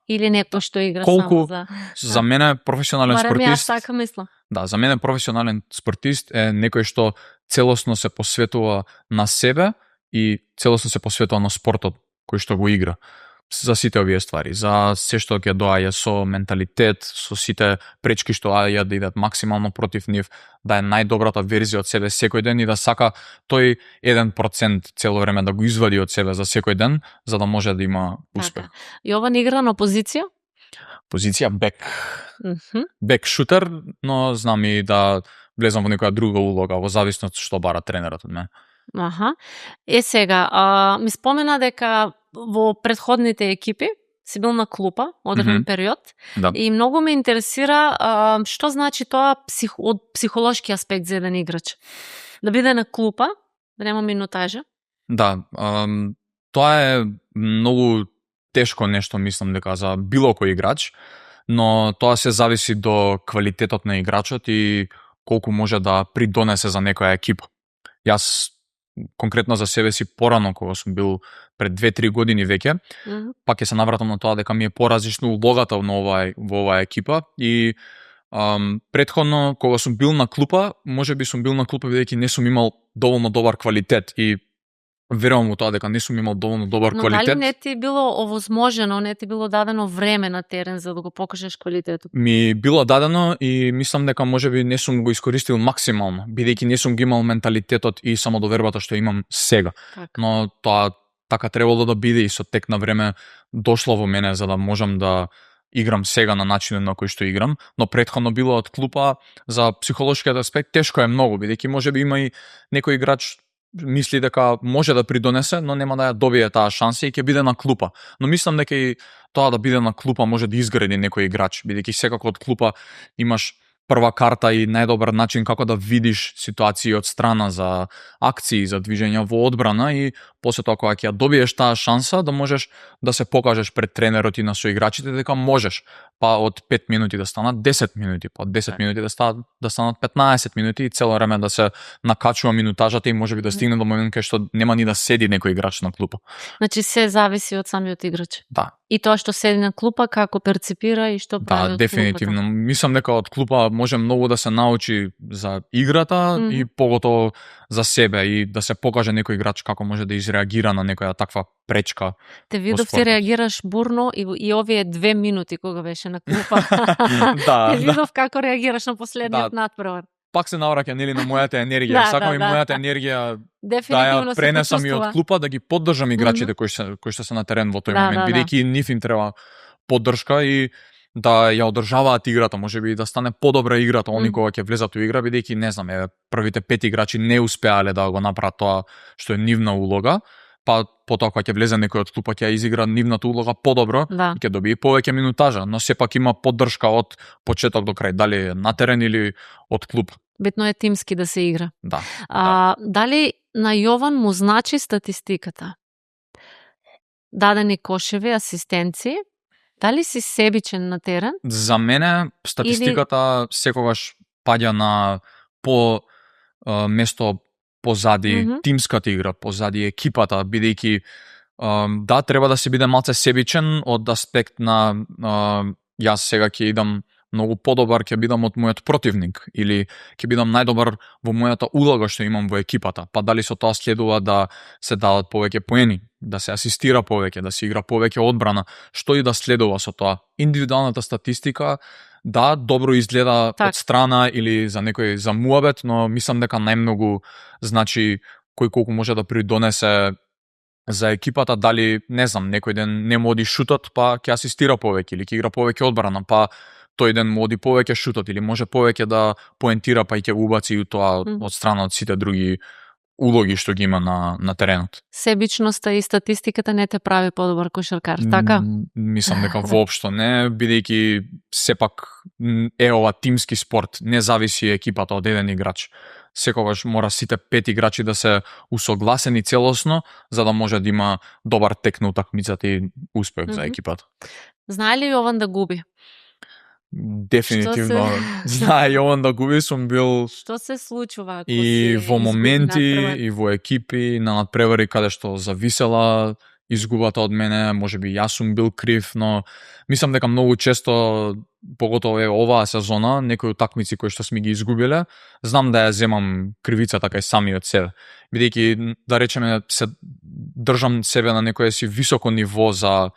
или некој што игра само за... За мене професионален спортист... така мислам. Да, за мене професионален спортист е некој што целосно се посветува на себе и целосно се посветува на спортот кој што го игра. За сите овие ствари, за се што ќе доаѓа со менталитет, со сите пречки што да идат максимално против нив, да е најдобрата верзија од себе секој ден и да сака тој 1% цело време да го извади од себе за секој ден, за да може да има успех. Јован игра на позиција? Позиција бек. Бек шутер, но знам и да влезам во некоја друга улога, во зависност што бара тренерот од мене. Сега, ми спомена дека во претходните екипи си бил на клупа одреден период и многу ме интересира што значи тоа од психолошки аспект за еден играч. Да биде на клупа, да нема минутажа. Да, тоа е многу тешко нешто, мислам дека за било кој играч, но тоа се зависи до квалитетот на играчот и колку може да придонесе за некоја екипа. Јас конкретно за себе си порано кога сум бил пред 2-3 години веќе, пак ќе се навратам на тоа дека ми е поразлично улогата во оваа екипа и претходно кога сум бил на клупа, можеби сум бил на клупа бидејќи не сум имал доволно добар квалитет и верувам во тоа дека не сум имал доволно добар квалитет. Но дали не ти било овозможено, не ти било дадено време на терен за да го покажеш квалитетот? Ми било дадено и мислам дека можеби не сум го искористил максимално, бидејќи не сум ги имал менталитетот и самодовербата што имам сега. Но тоа така требало да биде и со тек на време дошло во мене за да можам да играм сега на начинот на кој што играм, но претходно било од клупа за психолошкиот аспект тешко е многу, бидејќи можеби има и некој играч мисли дека може да придонесе, но нема да ја добие таа шанса и ќе биде на клупа. Но мислам дека и тоа да биде на клупа може да изгради некој играч, бидејќи секако од клупа имаш прва карта и најдобар начин како да видиш ситуации од страна за акции, за движење во одбрана и после тоа кога ќе ја добиеш таа шанса да можеш да се покажеш пред тренерот и на соиграчите дека можеш, па од 5 минути да станат 10 минути, па од 10 минути да станат 15 минути и цело време да се накачува минутажата и можеби да стигне до момент кај што нема ни да седи некој играч на клупа. Значи се зависи од самиот играч. Да. И тоа што седи на клупа, како перципира и што прави од дефинитивно. клупата. Мислам дека од клупа може многу да се научи за играта и поготово за себе и да се покаже некој играч како може да изреагира на некоја таква пречка. Те видов ти реагираш бурно и овие 2 минути кога беше на клупа. Да. Те видов како реагираш на последниот надпревар. Пак се навраќа нели на мојата енергија. Сакам и мојата енергија да ја пренесам и од клупа, да ги поддржам играчите кои што се на терен во тој момент, бидејќи нив им треба поддршка и да ја одржаваат играта, можеби да стане подобра играта они кога ќе влезат во игра, бидејќи не знам, првите 5 играчи не успеале да го направат тоа што е нивна улога, па потоа кога ќе влезе некој од клупа ќе изигра нивната улога подобро и ќе добие повеќе минутажа, но сепак има поддршка од почеток до крај, дали на терен или од клуб. Битно е тимски да се игра. Да. Дали на Јован му значи статистиката? Дадени кошеви, асистенции, дали си себичен на терен? За мене статистиката секогаш паѓа на место позади тимската игра, позади екипата, бидејќи да, треба да се биде малце себичен од аспект на јас сега ќе идам многу подобар ќе бидам од мојот противник или ќе бидам најдобар во мојата улога што имам во екипата. Па дали со тоа следува да се дадат повеќе поени, да се асистира повеќе, да се игра повеќе одбрана, што и да следува со тоа. Индивидуалната статистика да, добро изгледа од страна или за некој за муабет, но мислам дека најмногу значи кој колку може да придонесе за екипата, дали не знам, некој ден не му оди шутот, па ќе асистира повеќе или ќе игра повеќе одбрана, па тој ден му оди повеќе шутот или може повеќе да поентира, па и ќе убаци и тоа од страна од сите други улоги што ги има на теренот. Себичноста и статистиката не те прави подобар кошаркар, така? Мислам дека воопшто не, бидејќи сепак е ова тимски спорт, не зависи екипата од еден играч. Секогаш мора сите 5 играчи да се усогласени целосно, за да може да има добар тек на утакмицата и успех за екипата. Знае ли Јован да губи? Дефинитивно знае Јован да губи, сум бил Што се случува и во моменти и во екипи на надпревари каде што зависела изгубата од мене, можеби јас сум бил крив, но мислам дека многу често, поготово оваа сезона, некои утакмици кои што сме ги изгубиле, знам да ја земам кривицата кај самиот себе. Бидејќи, да речеме, се држам себе на некое си високо ниво за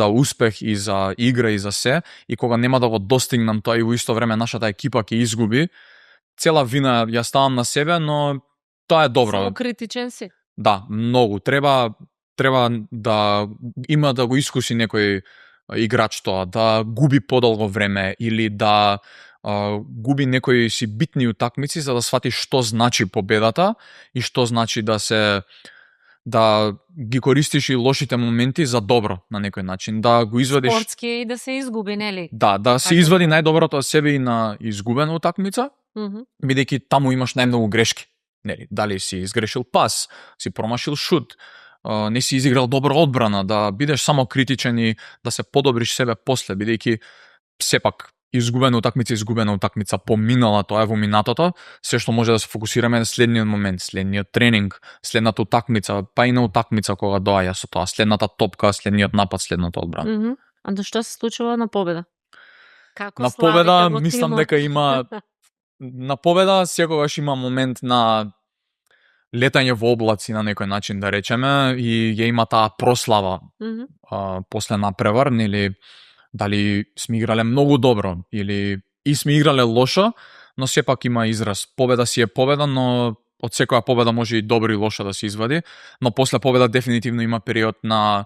успех и за игра и за се, и кога нема да го достигнам тоа и во исто време нашата екипа ќе изгуби, цела вина ја ставам на себе, но тоа е добро. Само критичен си? Да, многу. Треба да има да го искуси некој играч тоа, да губи подолго време или да губи некои си битни утакмици за да свати што значи победата и што значи да ги користиш и лошите моменти за добро на некој начин, да го извадиш спортски и да се изгуби, нели? Да се извади најдоброто од себе и на изгубена утакмица, бидејќи таму имаш најмногу грешки, нели? Дали си изгрешил пас, си промашил шут, не си изиграл добра одбрана, да бидеш само критичен и да се подобриш себе после, бидејќи сепак изгубена утакмица поминала, тоа е во минатото, се што може да се фокусираме на следниот момент, следниот тренинг, следната утакмица, па и на утакмица кога доаѓа со тоа, следната топка, следниот напад, следната одбрана. А што се случува на победа? Како на победа мислам дека има на победа секогаш има момент на летање во облаци на некој начин, да речеме, и ја има таа прослава после напревар, нели, дали сме играле многу добро или и сме играле лошо, но сепак има израз. Победа си е победа, но од секоја победа може и добро и лошо да се извади, но после победа дефинитивно има период на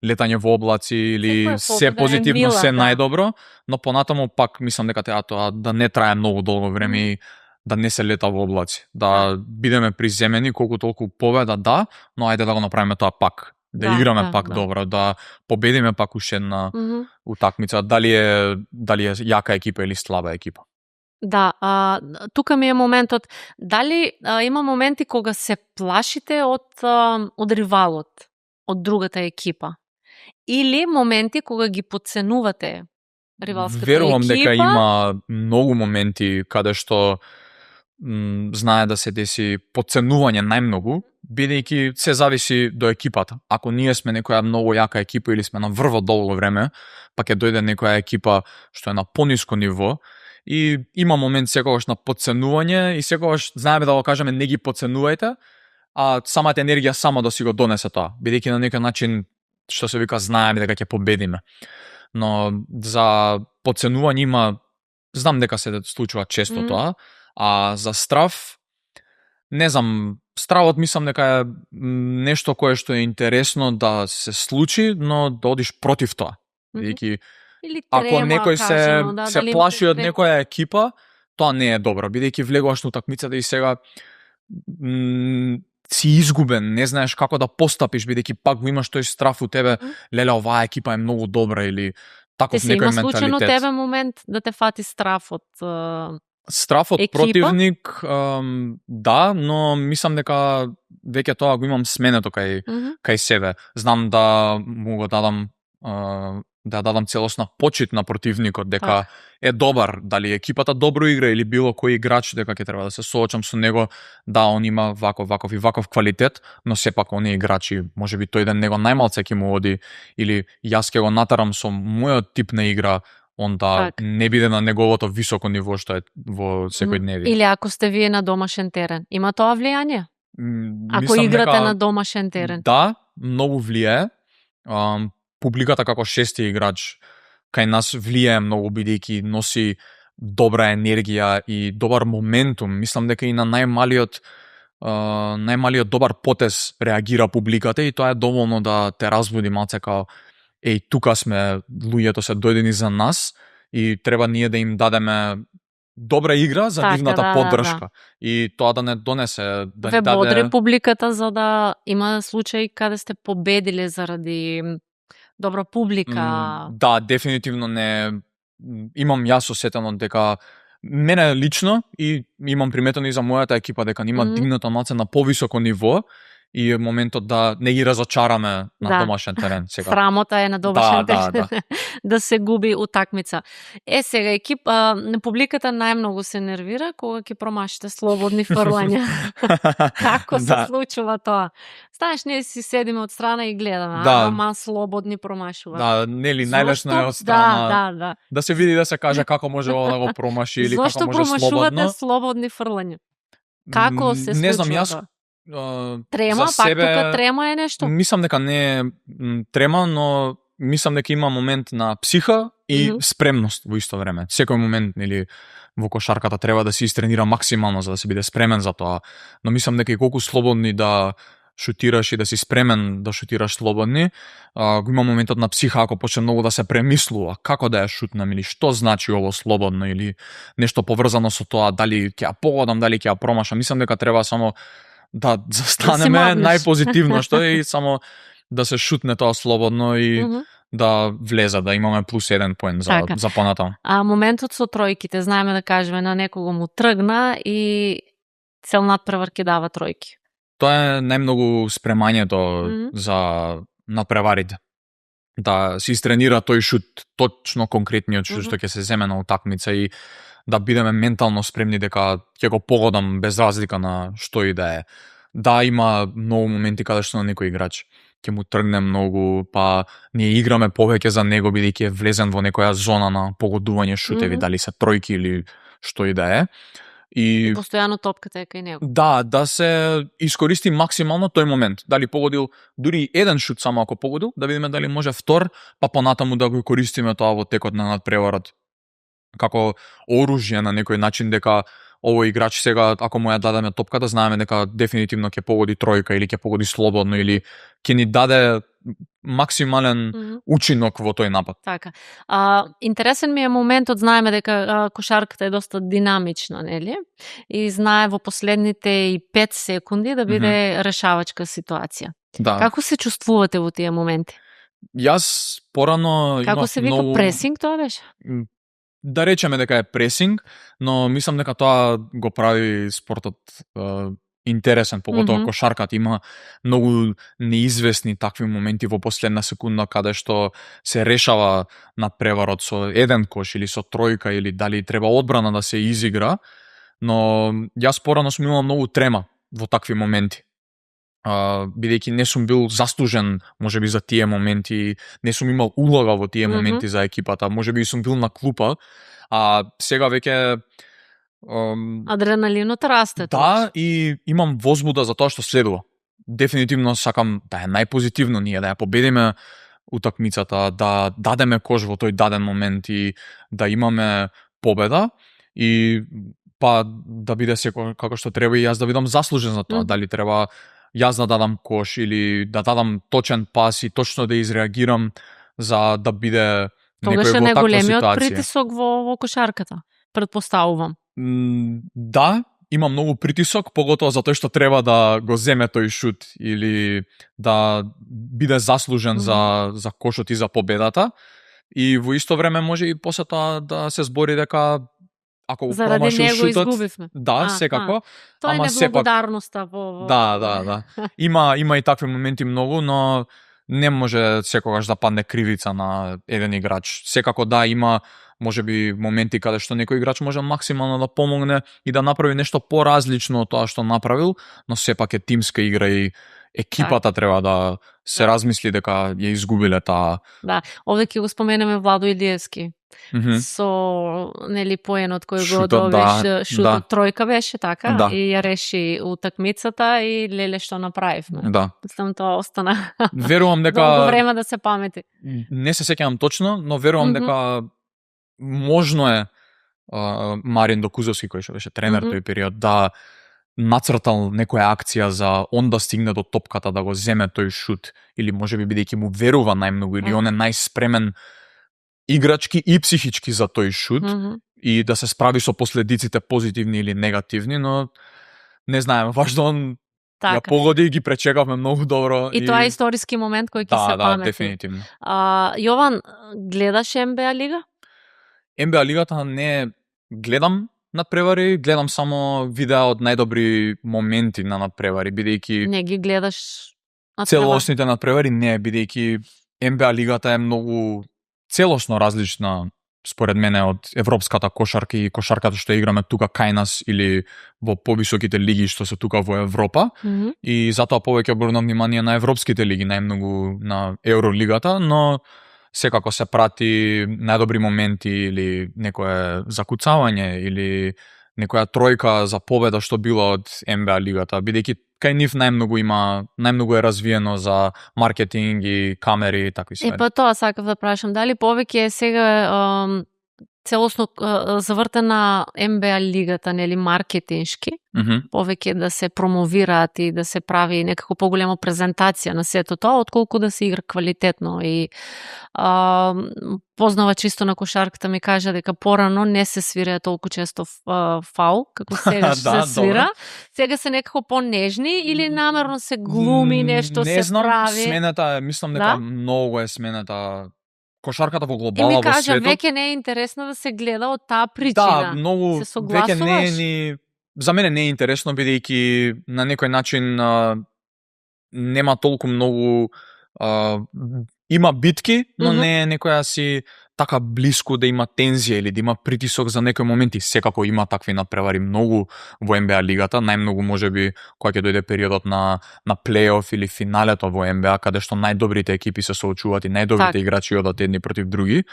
летање во облаци или се позитивно, се најдобро, но понатаму пак мислам дека тоа да не трае многу долго време и да не се лета во облаци, да бидеме приземени колку толку победа, да, но ајде да го направиме тоа пак. Да играме пак добро, да победиме пак уште една утакмица, дали е јака екипа или слаба екипа. Да, тука ми е моментот, дали има моменти кога се плашите од ривалот, од другата екипа? Или моменти кога ги подценувате ривалската Верувам екипа? дека има многу моменти каде што знае да се деси подценување најмногу, бидејќи се зависи до екипата. Ако ние сме некоја многу јака екипа или сме на врво долго време, па ќе дојде некоја екипа што е на пониско ниво, и има момент секогаш на подценување и секогаш знаеме да го кажеме не ги подценувајте, а самата енергија само да си го донесе тоа, бидејќи на некој начин што се вика знаеме дека ќе победиме. Но за подценување има, знам дека се случува често тоа, а за страв не знам, стравот мислам дека е нешто кое што е интересно да се случи, но да одиш против тоа. Бидејќи ако некој се плаши од некоја екипа, тоа не е добро, бидејќи влегуваш на утакмицата и сега си изгубен, не знаеш како да постапиш, бидејќи пак го имаш тој страф у тебе, леле, оваа екипа е многу добра или таков некој менталитет. Има случајно тебе момент да те фати страф од страф од противник, да, но мислам дека веќе тоа го имам сменето кај себе. Знам да му го дадам да дадам целосна почит на противникот, дека е добар, дали екипата добро игра или било кој играч, дека ќе треба да се соочам со него, да, он има ваков квалитет, но сепак оние играчи, можеби тој ден него најмалце ќе му оди, или јас ќе го натарам со мојот тип на игра, он да не биде на неговото високо ниво што е во секој дневи. Или ако сте вие на домашен терен, има тоа влијание? Ако играте на домашен терен? Да, многу влијае. Публиката како шести играч кај нас влијае многу, бидејќи носи добра енергија и добар моментум. Мислам дека и на најмалиот добар потез реагира публиката и тоа е доволно да те разбуди малце као тука сме, луѓето се дојдени за нас и треба ние да им дадеме добра игра за нивната поддршка. И тоа да не донесе... Ве бодре публиката за да има случаи каде сте победиле заради добра публика. Да, дефинитивно не... Имам јас осетено дека мене лично и имам приметено и за мојата екипа дека нема дигнато малце на повисоко ниво и моментот да не ги разочараме на домашен терен сега. Срамота е на домашен терен да се губи утакмица. Сега екипа на публиката најмногу се нервира кога ќе промашите слободни фрлања. Како се случува тоа? Знаеш, ние си седиме од страна и гледаме, ама слободни промашува. Да, нели најлесно е од страна. Да се види да се каже како може ова да го промаши или како може слободно. Зошто промашувате слободни фрлања? Како се случува? Не знам, јас трема, за себе, пак тука трема е нешто? Мислам дека не е трема, но мислам дека има момент на психа и спремност во исто време. Секој момент, нели, во кошарката треба да се истренира максимално за да се биде спремен за тоа. Но мислам дека и колку слободни да шутираш и да си спремен да шутираш слободни, го има моментот на психа ако почне многу да се премислува како да ја шутнам или што значи ово слободно или нешто поврзано со тоа, дали ќе ја погодам, дали ќе ја промашам. Мислам дека треба само да застанеме најпозитивно што е и само да се шутне тоа слободно и да влезе, да имаме плюс 1 поен за понатаму. А моментот со тројките, знаеме да кажеме на некого му тргна и цел надпревар ќе дава тројки. Тоа е најмногу спремањето за надпреварите. Да се истренира тој шут, точно конкретниот шут што ќе се земе на утакмица и да бидеме ментално спремни дека ќе го погодам без разлика на што и да е. Да, има многу моменти каде што на некој играч ќе му тргне многу, па ние играме повеќе за него бидејќи е влезен во некоја зона на погодување шутеви, дали се тројки или што и да е. И постојано топката е кај него. Да се искористи максимално тој момент. Дали погодил дури еден шут само ако погодил, да видиме дали може втор, па понатаму да го користиме тоа во текот на надпреварот како оружје на некој начин, дека овој играч сега ако му ја дадеме топката, знаеме дека дефинитивно ќе погоди тројка или ќе погоди слободно или ќе ни даде максимален учинок во тој напад. Така. Интересен ми е моментот, знаеме дека кошарката е доста динамична, нели? И знае во последните 5 секунди да биде решавачка ситуација. Да. Како се чувствувате во тие моменти? Јас порано како се вика многу... пресинг тоа беше? да речеме дека е пресинг, но мислам дека тоа го прави спортот интересен, поготово кошарката има многу неизвестни такви моменти во последна секунда каде што се решава надпреварот со еден кош или со тројка или дали треба одбрана да се изигра, но јас порано сум имал многу трема во такви моменти. Бидејќи не сум бил заслужен можеби за тие моменти, не сум имал улога во тие моменти за екипата, можеби сум бил на клупа, а сега веќе адреналинот расте. Да, и имам возбуда за тоа што следува. Дефинитивно сакам да е најпозитивно ние, да ја победиме утакмицата, да дадеме кош во тој даден момент и да имаме победа и па да биде секој како што треба и јас да бидам заслужен за тоа. Дали треба јас да дадам кош или да дадам точен пас и точно да изреагирам за да биде некој во таква ситуација. Тогаш е најголемиот притисок во кошарката, предпоставувам. Да, има многу притисок, поготово затоа што треба да го земе тој шут или да биде заслужен за кошот и за победата. И во исто време може и после тоа да се збори дека ако го промашил шутот, изгубивме. Да, секако. Тоа е неблагодарноста во Да. Има и такви моменти многу, но не може секогаш да падне кривица на еден играч. Секако да, има можеби моменти каде што некој играч може максимално да помогне и да направи нешто поразлично од тоа што направил, но сепак е тимска игра и екипата треба да се размисли дека ја изгубиле таа. Да, овде ќе го споменеме Владо Илиевски. Со нели поенот кој го добиш шутот тројка беше така и ја реши утакмицата и леле што направивме. Да. Мислам тоа остана. Верувам дека долго време да се памети. Не се сеќавам точно, но верувам дека можно е Марин Докузовски кој што беше тренер тој период да нацртал некоја акција за он да стигне до топката да го земе тој шут или можеби бидејќи му верува најмногу или он е најспремен играчки и психички за тој шут и да се справи со последиците позитивни или негативни, но не знаем, важно он ја погоди и ги пречекавме многу добро. И тоа е историски момент кој ќе се памети. Да, дефинитивно. Јован, гледаш НБА лига? НБА лигата не гледам надпревари, гледам само видеа од најдобри моменти на надпревари, бидејќи не ги гледаш целосните надпревари не, бидејќи НБА лигата е многу целосно различна според мене од европската кошарка и кошарката што играме тука кај нас или во повисоките лиги што се тука во Европа. И затоа повеќе обрнам внимание на европските лиги, најмногу на Евролигата, но секако се прати најдобри моменти или некое закуцавање или некоја тројка за победа што било од НБА лигата, бидејќи кај нив најмногу е развиено за маркетинг и камери и такви ствари. Па тоа сакав да прашам, дали повеќе сега целосно завртена НБА лигата, нели маркетиншки, повеќе да се промовираат и да се прави некако поголема презентација на сето тоа, отколку да се игра квалитетно. И познава чисто на кошарката ми кажа дека порано не се свира толку често фаул, како сега се свира. Сега се некако понежни или намерно се глуми нешто, се прави? Не знам, смената, мислам дека многу е смената. Кошарката во глобала во светот. И ми кажа, веќе не е интересно да се гледа од таа причина. Да, многу, веќе не е ни... За мене не е интересно, бидејќи на некој начин нема толку многу... Има битки, но не е некоја си така блиску да има тензија или да има притисок за некои моменти. Секако има такви надпревари многу во НБА лигата, најмногу можеби кога ќе дојде периодот на плейоф или финалето во НБА, каде што најдобрите екипи се соочуваат и најдобрите играчи одат едни против други.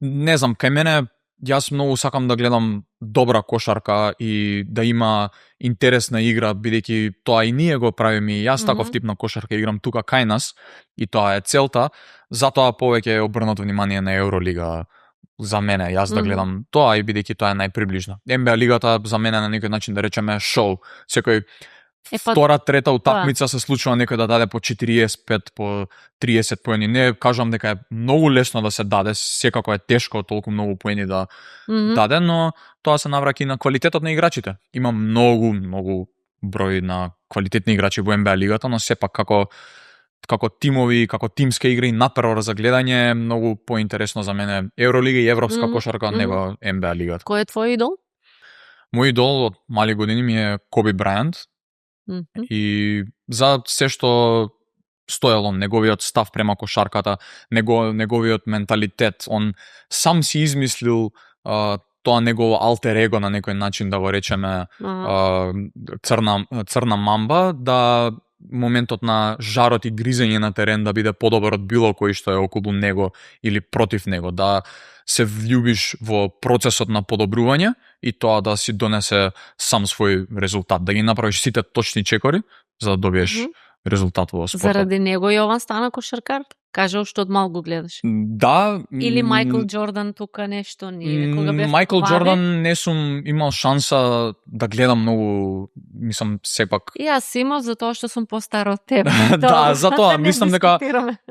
Не знам, кај мене јас многу сакам да гледам добра кошарка и да има интересна игра, бидејќи тоа и ние го правиме и јас таков тип на кошарка играм тука кај нас и тоа е целта, затоа повеќе е обрнато внимание на Евролига за мене, јас да гледам тоа и бидејќи тоа е најприближно. НБА лигата за мене на некој начин да речеме шоу. Секој втора, трета утакмица се случува некој да даде по 45, по 30 поени. Не кажам дека е многу лесно да се даде, секако е тешко толку многу поени да даде, но тоа се навраќа и на квалитетот на играчите. Има многу број на квалитетни играчи во НБА лигата, но сепак како како тимови, како тимска игра и надпревар за гледање е многу поинтересно за мене. Евролига и европска кошарка, него НБА лигата. Кој е твој идол? Мој идол од мали години ми е Коби Брајант. И за се што стоел он, неговиот став према кошарката, неговиот менталитет, он сам си измислил тоа негово алтер его на некој начин, да го речеме, црна мамба, да моментот на жарот и гризење на терен да биде подобар од било кој што е околу него или против него, да се влюбиш во процесот на подобрување и тоа да си донесе сам свој резултат, да ги направиш сите точни чекори за да добиеш резултат во спортот. Заради него Јован стана кошаркар? Кажа што од мал го гледаш. Да. Или Майкл Џордан тука нешто, ние кога бев Майкл Џордан не сум имал шанса да гледам многу, мислам сепак. И јас имав затоа што сум постар од тебе. Да, затоа мислам дека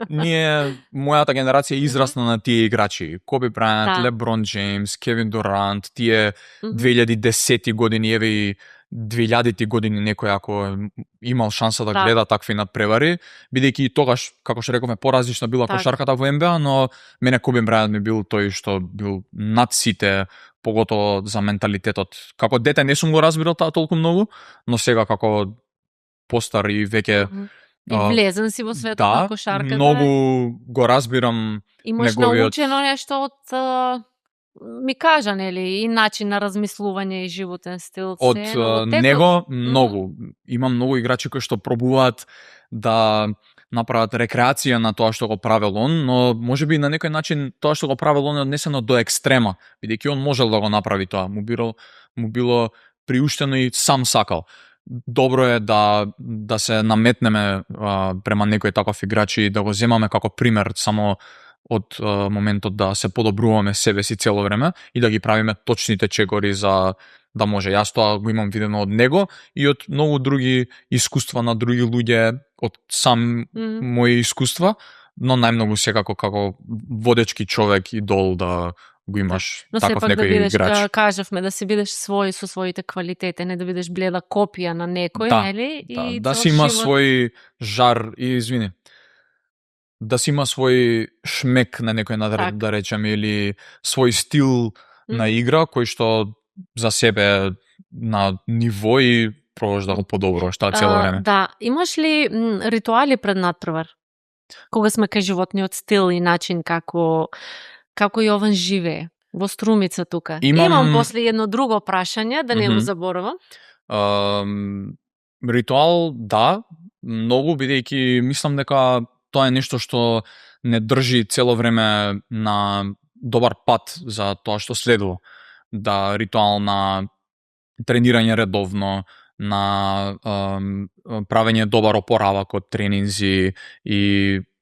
ние, мојата генерација израсна на тие играчи. Коби Брајант, Леброн Џејмс, Кевин Дурант, тие 2010 години, еве и 2000-ти години некој ако имал шанса да гледа такви надпревари, бидејќи и тогаш, како што рековме, поразлична била кошарката во НБА, но мене Коби Брајант ми бил тој што бил над сите, поготово за менталитетот. Како дете не сум го разбирал таа толку многу, но сега како постар и веќе и влезен си во светот на кошарката. Да, многу го разбирам имаш научено нешто од ми кажа, нели, и начин на размислување и животен стил. Од него многу. Има многу играчи кои што пробуваат да направат рекреација на тоа што го правел он, но можеби на некој начин тоа што го правел он е однесено до екстрема, бидејќи он можел да го направи тоа. Му било приуштено и сам сакал. Добро е да се наметнеме према некој таков играч и да го земаме како пример само од моментот да се подобруваме себе си цело време и да ги правиме точните чекори за да може. Јас тоа го имам видено од него и од многу други искуства на други луѓе, од сам мои искуства, но најмногу секако како водечки човек, идол да го имаш таков некој играч. Но сепак да бидеш, кажавме, да си бидеш свој со своите квалитети, не да бидеш бледа копија на некој, нели? Да си има свој жар и извини. Да си има свој шмек на некој надред, да речеме, или свој стил на игра, кој што за себе на ниво и пробаш да го подобруваш таа цело време. Да, имаш ли ритуали пред надпревар? Кога сме кај животниот стил и начин како Јован живее во Струмица тука? Имам после едно друго прашање, да не го заборавам. Ритуал, да, многу, бидејќи мислам дека тоа е нешто што не држи цело време на добар пат за тоа што следува. Да, ритуал на тренирање редовно, на правење добар опоравак од тренинзи и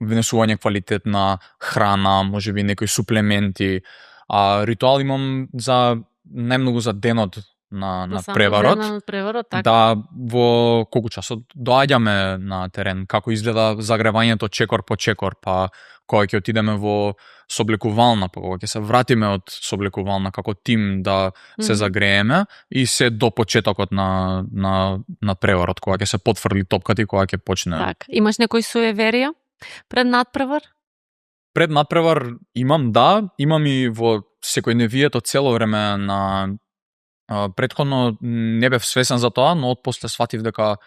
внесување квалитетна храна, можеби некои суплементи. Ритуал имам за најмногу за денот на преварот. Да, во колку часот доаѓаме на терен, како изгледа загревањето чекор по чекор, па кога ќе отидеме во соблекувална, па кога ќе се вратиме од соблекувална како тим да се загрееме и се до почетокот на преварот, кога ќе се потврли топката и кога ќе почне. Так, имаш некој суеверија пред надпревар? Пред надпревар имам, да, имам и во секојдневието цело време на претходно не бев свесен за тоа, но отпосле сватив дека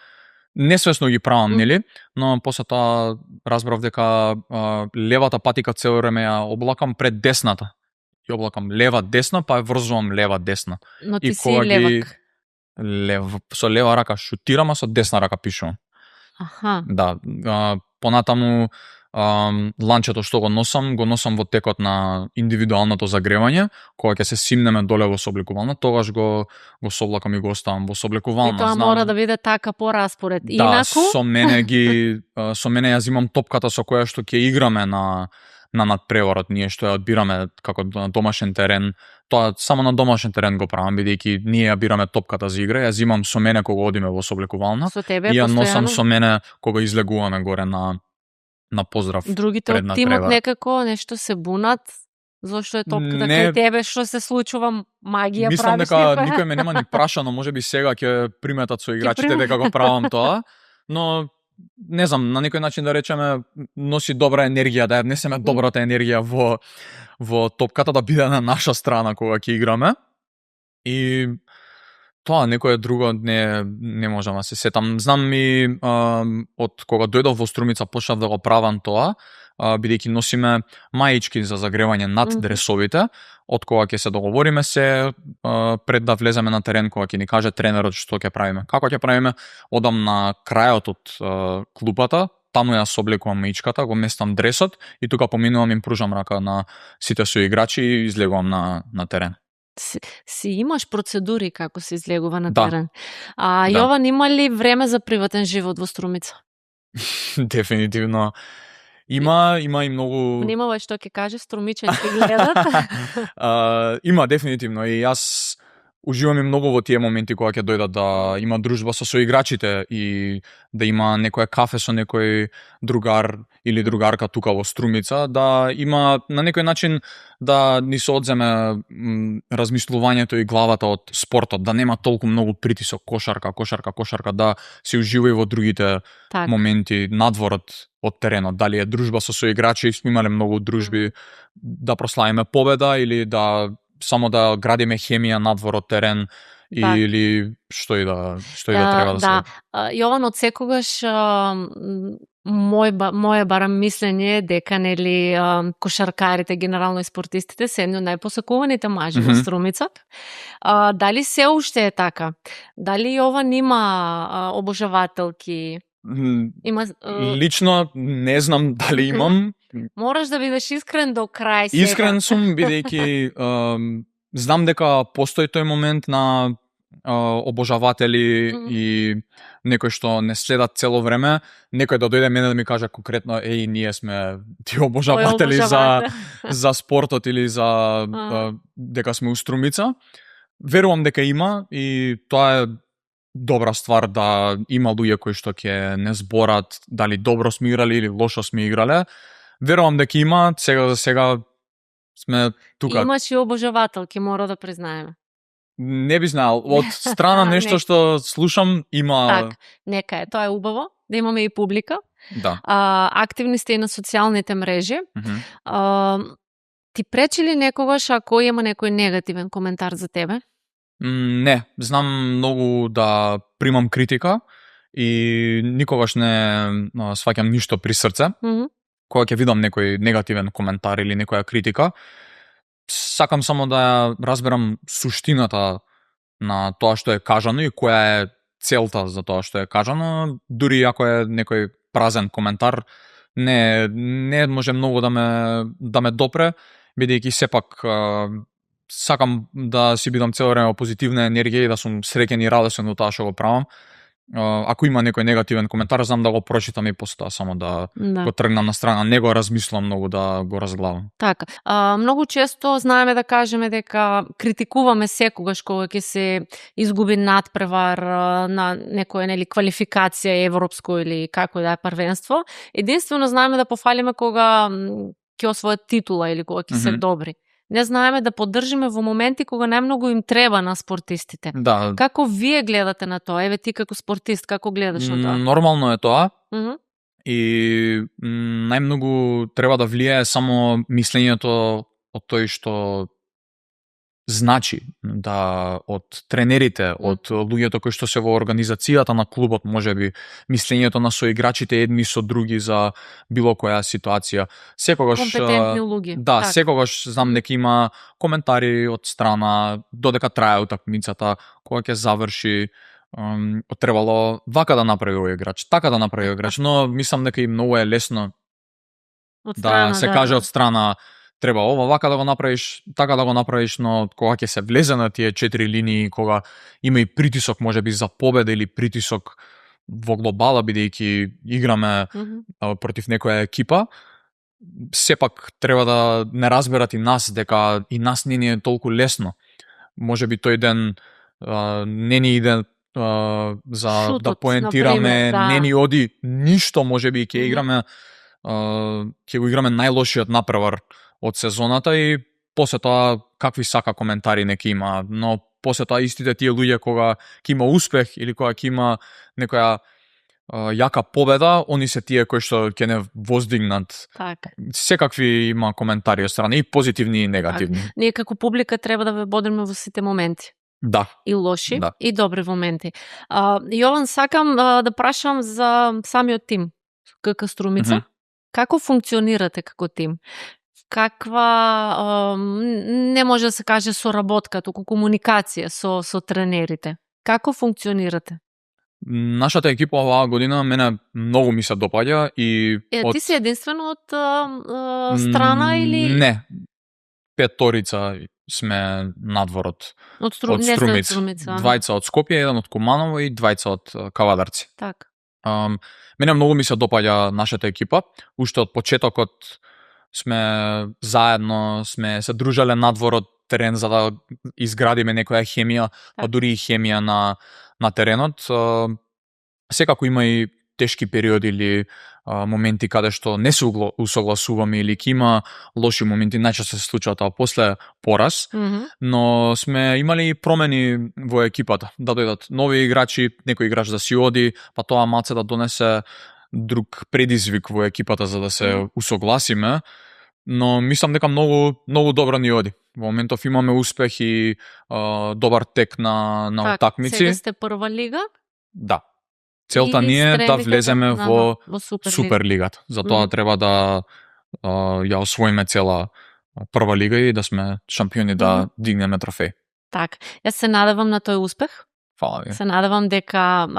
несвесно ги правам, нели? Но после тоа разбрав дека левата патика цело време ја облакам пред десната. Ја облакам лева-десна, па ја врзувам лева-десна. Но ти си левак. Со лева рака шутирам, а со десна рака пишувам. Аха. Да, понатаму ланчето што го носам во текот на индивидуалното загревање, кога ќе се симнеме доле во соблекувална, тогаш го соблакам и го оставам во соблекувална. И тоа мора да биде така по распоред. Да, инаку со мене ја зимам топката со која што ќе играме на надпреварот, ние што ја одбираме како на домашен терен. Тоа само на домашен терен го правам, бидејќи ние ја бираме топката за игра, ја зимам со мене кога одиме во соблекувална. Со тебе и ја постојано носам со мене кога излегуваме горе на поздрав. Другите од тимот некако нешто се бунат, зошто е топката кај тебе, што се случува, магија Мислам правиш? дека никој ме нема ни прашано, можеби сега ќе приметат со играчите дека го правам тоа, но не знам, на некој начин да речеме, носи добра енергија, да ја внесеме добрата енергија во топката, да биде на наша страна кога ќе играме. И тоа некое друго не можам да се сетам. Знам и од кога дојдов во Струмица почнав да го правам тоа, бидејќи носиме маички за загревање над дресовите, од кога ќе се договориме се пред да влеземе на терен, кога ќе ни каже тренерот што ќе правиме. Како ќе правиме? Одам на крајот од клупата, таму ја соблекувам маичката, го местам дресот и тука поминувам им пружам рака на сите соиграчи и излегувам на терен. Си имаш процедури како се излегува на Да. терен. Јован, има ли време за приватен живот во Струмица? Дефинитивно. Има и многу... Внимавај што ќе каже, струмичани ќе гледат. Има дефинитивно и јас уживам и многу во тие моменти кога ќе дојдат да има дружба со соиграчите и да има некој кафе со некој другар или другарка тука во Струмица, да има на некој начин да ни се одземе размислувањето и главата од спортот, да нема толку многу притисок, кошарка, да се ужива и во другите моменти надвор од теренот. Дали е дружба со соиграчи, сме имале многу дружби да прославиме победа или да само да градиме хемија надвор од терен или што и да треба да се. Јован, од секогаш моје барам мислење е дека нели кошаркарите, генерално и спортистите се едни од најпосакуваните мажи во Струмица. Дали се уште е така? Дали Јован има обожавателки? Лично не знам дали имам. Мораш да бидеш искрен до крај сега. Искрен сум, бидејќи знам дека постои тој момент на обожаватели и некој што не следат цело време, некој да дојде мене да ми каже конкретно ние сме ти обожаватели за спортот или за дека сме у Струмица. Верувам дека има и тоа е добра ствар да има луѓе кои што ќе не зборат дали добро сме играли или лошо сме играле. Верувам дека има, сега за сега сме тука. Имаш и обожавателки, мора да признаеме. Не би знаел. Од страна нешто што слушам има... Так, нека е, тоа е убаво, да имаме и публика. Да. Активни сте и на социјалните мрежи. Ти пречи ли некогаш ако има некој негативен коментар за тебе? Не, знам многу да примам критика и никогаш не сваќам ништо при срце. Кога ќе видам некој негативен коментар или некоја критика, сакам само да ја разберам суштината на тоа што е кажано и која е целта за тоа што е кажано, дури ако е некој празен коментар, не може многу да ме допре, бидејќи сепак сакам да си бидам цело време позитивна енергија и да сум среќен и радосен од тоа што го правам. Ако има некој негативен коментар, знам да го прочитам и после тоа само да го тргнам на страна, не го размислам многу да го разглавам. Така. Многу често знаеме да кажеме дека критикуваме секогаш кога ќе се изгуби надпревар на некоја квалификација европско или како да е првенство. Единствено знаеме да пофалиме кога ќе освојат титула или кога ќе се добри. Не знаеме да поддржиме во моменти кога најмногу им треба на спортистите. Да. Како вие гледате на тоа? Еве ти како спортист, како гледаш на тоа? Нормално е тоа. И најмногу треба да влијае само мислењето од тој што значи, да од тренерите, од луѓето кои што се во организацијата на клубот, можеби мислењето на соиграчите едни со други за било која ситуација. Секогаш компетентни луѓе. Да, секогаш знам дека има коментари од страна додека трае утакмицата, кога ќе заврши, требало вака да направи овој играч, така да направи овој играч, но мислам дека и многу е лесно да се каже од страна треба ова вака да го направиш, така да го направиш, но кога ќе се влезе на тие 4 линии, кога има и притисок можеби за победа или притисок во глобала, бидејќи играме против некоја екипа, сепак треба да не разберат и нас дека и нас не ни е толку лесно. Можеби тој ден не ни иде за шутот, да поентираме, не ни оди ништо, можеби ќе играме ќе го играме најлошиот напревар од сезоната и после тоа какви сака коментари нека има, но после тоа истите тие луѓе кога ќе има успех или кога ќе има некоја јака победа, они се тие кои што ќе не воздигнат. Така. Секакви има коментари од страна, и позитивни и негативни. Так. Ние како публика треба да ве бодриме во сите моменти. Да. И лоши, Да. и добри моменти. Јован, сакам да прашам за самиот тим. КК Струмица. Како функционирате како тим? Каква, не може да се каже соработка, туку комуникација со тренерите? Како функционирате? Нашата екипа оваа година мене многу ми се допаѓа и Ти си единствено од страна или Не. Петорица сме надворот од од Струмица. Двајца од Скопје, еден од Куманово и двајца од Кавадарци. Така. Мене многу ми се допаѓа нашата екипа. Уште од почетокот сме заедно, сме се дружеле надвор од терен за да изградиме некоја хемија, па дури и хемија на теренот. Секако има и тешки периоди или моменти каде што не се усогласуваме или ќе има лоши моменти, најчесто се случува тоа после пораз, но сме имали и промени во екипата, да дојдат нови играчи, некој играч да си оди, па тоа малце да донесе друг предизвик во екипата за да се усогласиме, но мислам дека многу добро ни оди. Во моментов имаме успех и добар тек на утакмици. Сега сте прва лига? Да. Целта ни е да влеземе во Суперлигата. Затоа треба да ја освоиме цела прва лига и да сме шампиони, да дигнеме трофеј. Так. Јас се надевам на тој успех. Фала ви. Се надевам дека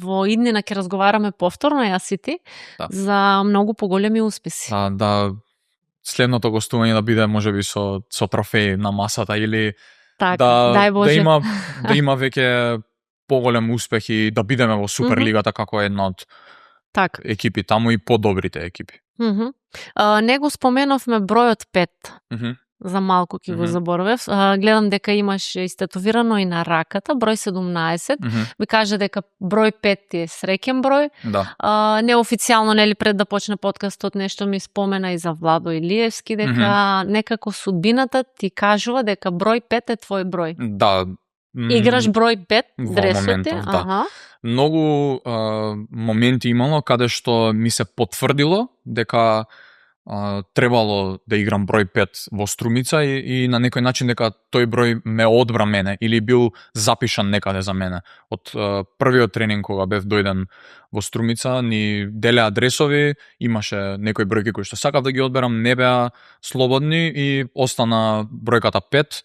во иднина ќе разговараме повторно јас и ти за многу поголеми успеси. Да, следното гостување да биде можеби со трофеј на масата или дај Боже. да има веќе поголем успех и да бидеме во Суперлигата како една од екипи таму и подобрите екипи. Не го споменавме бројот 5. За малку ќе го заборавев. Гледам дека имаш истетовирано и на раката, број 17. Ми кажа дека број 5 е среќен број. Да. Неофицијално, нели, пред да почне подкастот, нешто ми спомена и за Владо Илиевски, дека некако судбината ти кажува дека број 5 е твој број. Да. Играш број 5 дресоте? Да. Многу моменти имало каде што ми се потврдило дека требало да играм број 5 во Струмица и на некој начин дека тој број ме одбра мене или бил запишан некаде за мене. Од првиот тренинг кога бев дојден во Струмица ни деле адресови, имаше некои бројки кои што сакав да ги одберам, не беа слободни и остана бројката 5.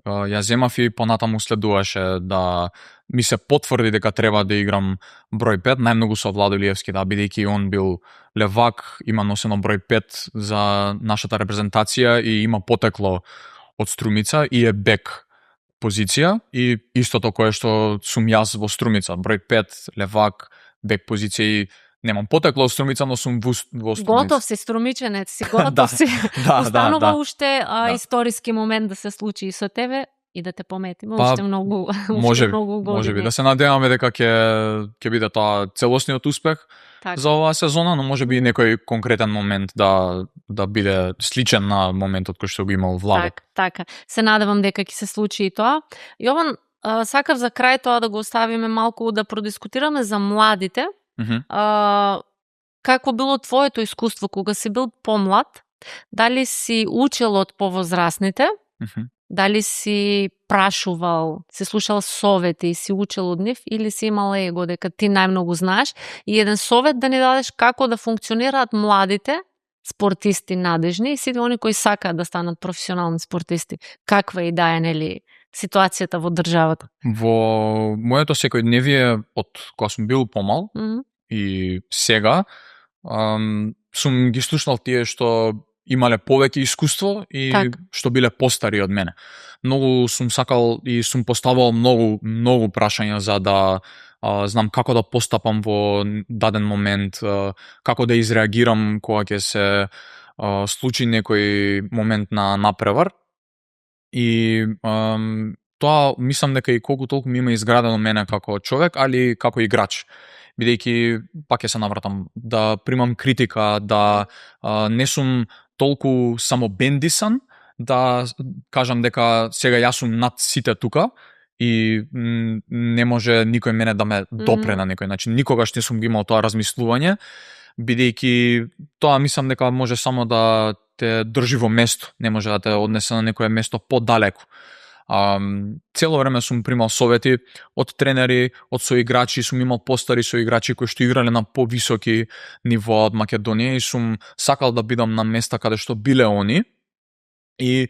Ја земав и понатаму следуваше да ми се потврди дека треба да играм број 5, најмногу со Владо Илиевски, да, бидејќи он бил левак, има носено број 5 за нашата репрезентација и има потекло од Струмица и е бек позиција и истото кое што сум јас во Струмица, број 5, левак, бек позиција и немам потекло од Струмица, но сум во Струмица. Готов си, струмиченец си, готов си. Останува уште историски момент да се случи и со тебе и да те пометиме. Уште многу години. Можеби. Да се надеваме дека ќе биде тоа целосниот успех за оваа сезона, но можеби и некој конкретен момент да биде сличен на моментот кој што го имал Владо. Така. Се надевам дека ќе се случи и тоа. Јован, сакав за крај тоа да го оставиме малку да продискутираме за младите. Какво било твоето искуство кога си бил помлад? Дали си учел од повозрасните? Дали си прашувал, си слушал совети и си учел од нив, или си имал его дека ти најмногу знаеш? И еден совет да ни дадеш како да функционираат младите спортисти надежни и сите они кои сакаат да станат професионални спортисти. Каква е да е, нели, ситуацијата во државата? Во моето секојдневие од кога сум бил помал и сега сум ги слушнал тие што имале повеќе искуство и што биле постари од мене. Многу сум сакал и сум поставувал многу прашања за да знам како да постапам во даден момент, како да изреагирам кога ќе се случи некој момент на напревар. И тоа мислам дека и колку толку ми има изградено мене како човек, али како играч. Бидејќи, пак ќе се навратам, да примам критика, да не сум толку само бендисан, да кажам дека сега јас сум над сите тука и не може никој мене да ме допре на некој начин. Никогаш не сум ги имал тоа размислување, бидејќи тоа мислам дека може само да те држи во место, не може да те однесе на некое место подалеку. Цело време сум примал совети од тренери, од соиграчи, сум имал постари соиграчи кои што играле на повисоки нивоа од Македонија и сум сакал да бидам на места каде што биле они. И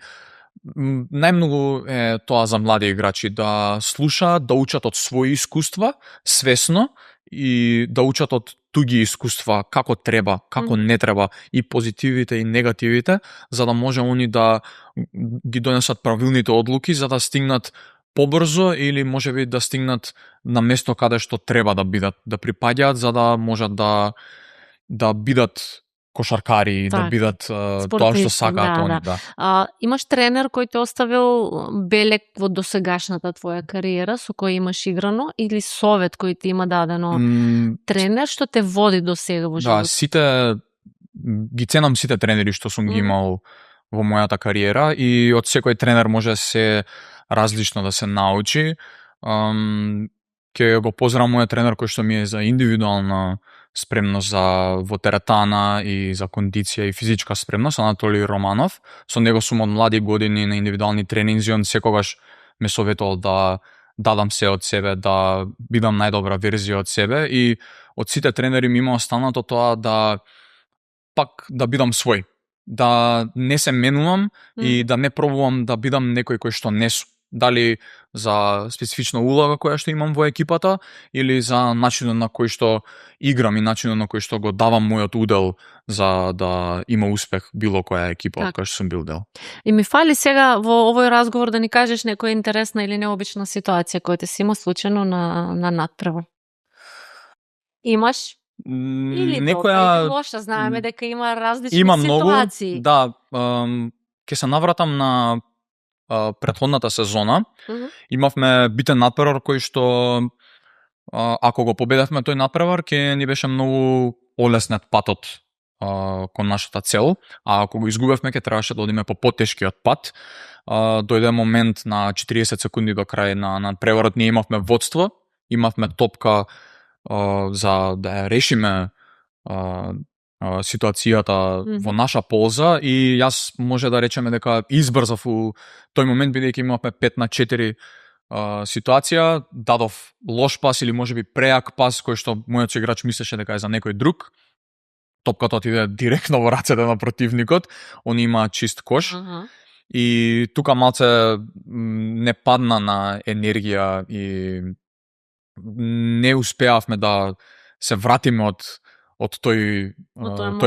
најмногу е тоа за млади играчи, да слушаат, да учат од своји искуства, свесно, и да учат од туги искуства, како треба, како не треба, и позитивите и негативите, за да може они да ги донесат правилните одлуки, за да стигнат побрзо или можеби да стигнат на место каде што треба да бидат, да припаѓаат, за да можат да бидат кошаркари, да бидат тоа што сакаат они. Имаш тренер кој те оставил белек во досегашната твоја кариера, со кој имаш играно, или совет кој ти има дадено тренер што те води до сега во животот? Да, ги ценам сите тренери што сум ги имал во мојата кариера и од секој тренер може се различно да се научи. Ќе го поздравам мојот тренер кој што ми е за индивидуална спремност во теретана и за кондиција и физичка спремност, Анатолий Романов. Со него сум од млади години на индивидуални тренинзи, он секогаш ме советувал да дадам се од себе, да бидам најдобра верзија од себе, и од сите тренери ми има останато тоа да пак да бидам свој, да не се менувам и да не пробувам да бидам некој кој што не сум. Дали за специфична улога која што имам во екипата или за начинот на кој што играм и начинот на кој што го давам мојот удел за да има успех било која екипа од која што сум бил дел. И ми фали сега во овој разговор да ни кажеш некоја интересна или необична ситуација која те си има случајно на надпревар. Имаш? Или некоја лоша, знаеме дека има различни ситуации. Да, ќе се навратам на претходната сезона. Имавме битен надпревар кој што ако го победевме тој надпревар ќе ни беше многу олеснет патот кон нашата цел, а ако го изгубевме ќе требаше да одиме по потешкиот пат. Дојде момент на 40 секунди до крај на надпреварот, ние имавме водство, имавме топка за да ја решиме ситуацијата во наша полза, и јас може да речеме дека избрзав у тој момент, бидејќи имавме 5-4 ситуација, дадов лош пас или можеби преак пас кој што мојот соиграч мислеше дека е за некој друг. Топката отиде директно во рацете на противникот, он има чист кош. И тука малце не падна на енергија и не успеавме да се вратиме од тој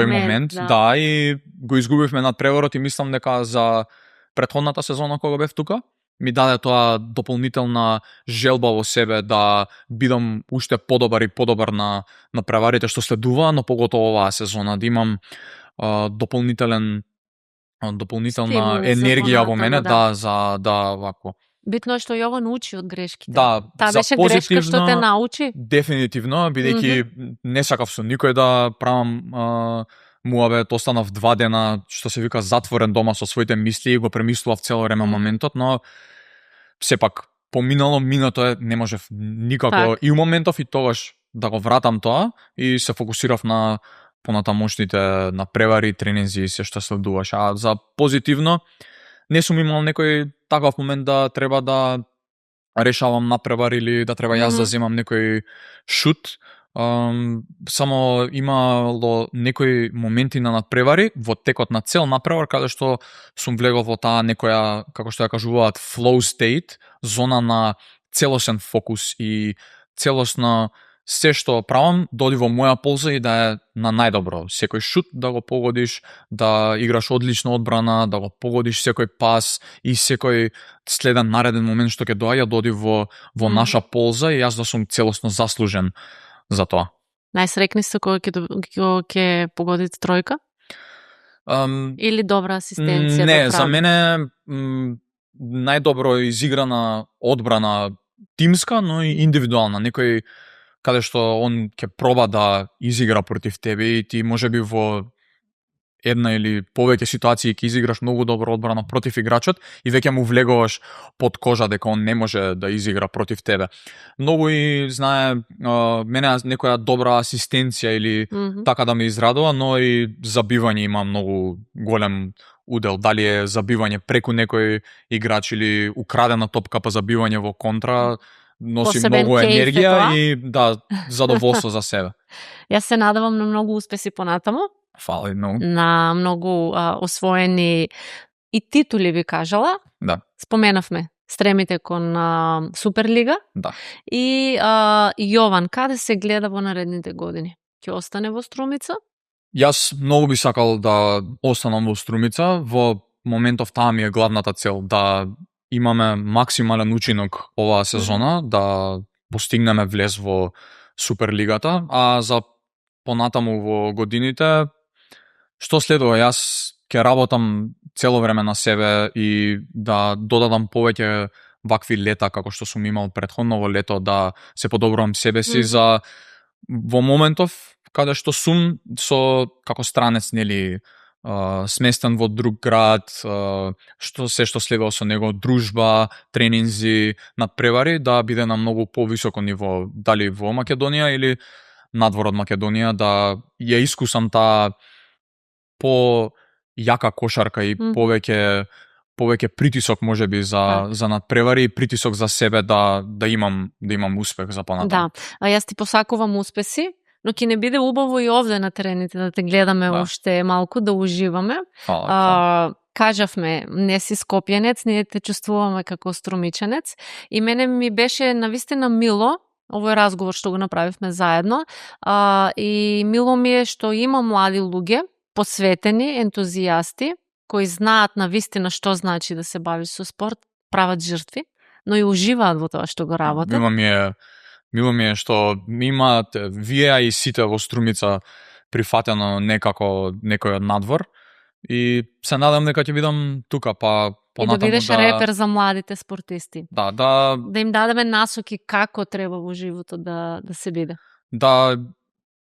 момент, да, и го изгубивме надпреварот, и мислам дека за претходната сезона кога бев тука, ми даде тоа дополнителна желба во себе да бидам уште подобар и подобар на преварите што следува, но поготово оваа сезона да имам дополнителна енергија во мене, да вако. Битно е што Јован учи од грешките. Да, таа беше грешка што те научи? Дефинитивно, бидејќи не сакав со никој да правам муабет, останав 2 дена, што се вика, затворен дома со своите мисли и го премислував цело време моментот, но сепак минато е, не можев никако и у моментов и тогаш да го вратам тоа, и се фокусирав на понатамошните превари, тренинзи и се што следуваш. А за позитивно не сум имал некој таков момент да треба да решавам надпревар или да треба јас да земам некој шут. Само имало некои моменти на надпревари во текот на цел надпревар каде што сум влегол во таа некоја, како што ја кажуваат, flow state, зона на целосен фокус и целосно се што правам доди во моја полза и да е на најдобро. Секој шут да го погодиш, да играш одлична одбрана, да го погодиш секој пас и секој следен нареден момент што ќе доаѓа доди во наша полза, и јас да сум целосно заслужен за тоа. Најсрекни се кога ќе погодите тројка? Или добра асистенција? Не, за мене најдобро изиграна одбрана тимска, но и индивидуална. Некој каде што он ќе проба да изигра против тебе и ти можеби во една или повеќе ситуации ќе изиграш многу добро одбрана против играчот и веќе му влегуваш под кожа дека он не може да изигра против тебе. Многу и знае мене некоја добра асистенција или така да ме израдува, но и забивање има многу голем удел. Дали е забивање преку некој играч или украдена топка па забивање во контра, носи многу енергија и задоволство за себе. Јас се надевам на многу успеси понатаму. Фала многу. На многу освоени и титули би кажала. Да. Споменавме стремите кон Суперлига. Да. И Јован, каде се гледа во наредните години? Ќе остане во Струмица? Јас многу би сакал да останам во Струмица. Во моментов таа ми е главната цел, да имаме максимален учинок оваа сезона, да постигнеме влез во Суперлигата, а за понатаму во годините што следува, јас ќе работам цело време на себе и да додадам повеќе вакви лета како што сум имал претходно во лето, да се подобрувам себе си за во моментов каде што сум како странец, нели, сместен во друг град, што следува со него, дружба, тренинзи, надпревари, да биде на многу повисоко ниво, дали во Македонија или надвор од Македонија, да ја искусам таа по јака кошарка и повеќе притисок можеби за надпревари и притисок за себе да имам успех за понатаму. Да, а јас ти посакувам успеси, но ќе не биде убаво и овде на терените да те гледаме уште малку, да уживаме. Кажавме, не си скопјанец, ние те чувствуваме како струмичанец и мене ми беше навистина мило овој разговор што го направивме заедно и мило ми е што има млади луѓе, посветени, ентузијасти, кои знаат навистина што значи да се бавиш со спорт, прават жртви, но и уживаат во тоа што го работат. Мило ми е што имаат вие и сите во Струмица прифатено некој надвор и се надам дека ќе бидам тука и да бидеш репер за младите спортисти. Да им дадеме насоки како треба во животот да се биде. Да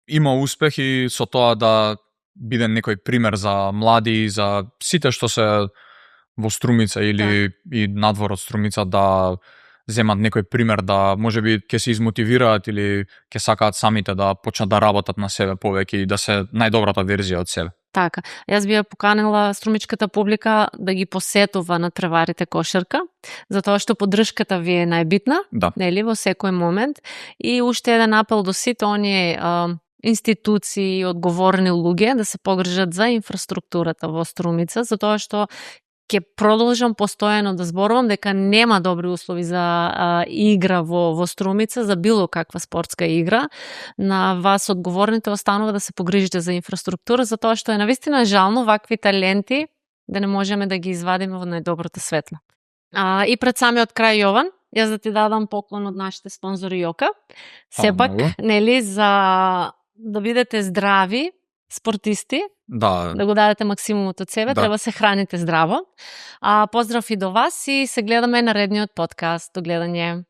има успех и со тоа да биде некој пример за млади и за сите што се во Струмица или и надвор од Струмица, да земат некој пример, да можеби ќе се измотивираат или ќе сакаат самите да почнат да работат на себе повеќе и да се најдобрата верзија од себе. Така, јас би ја поканила струмичката публика да ги посетува надпреварите кошарка, затоа што поддршката ви е најбитна, нели, во секој момент. И уште еден апел до сите оние институции и одговорни луѓе да се погрижат за инфраструктурата во Струмица, затоа што ќе продолжам постојано да зборувам дека нема добри услови за игра во Струмица, за било каква спортска игра. На вас одговорните останува да се погрижите за инфраструктура, затоа што е навистина жално вакви таленти да не можеме да ги извадиме во најдоброто светло. И пред самиот крај, Јован, јас да ти дадам поклон од нашите спонзори Јока. Сепак, нели, за да бидете здрави спортисти, да го дадете максимумот од себе, треба се храните здраво. Поздрав и до вас и се гледаме наредниот подкаст. До гледање.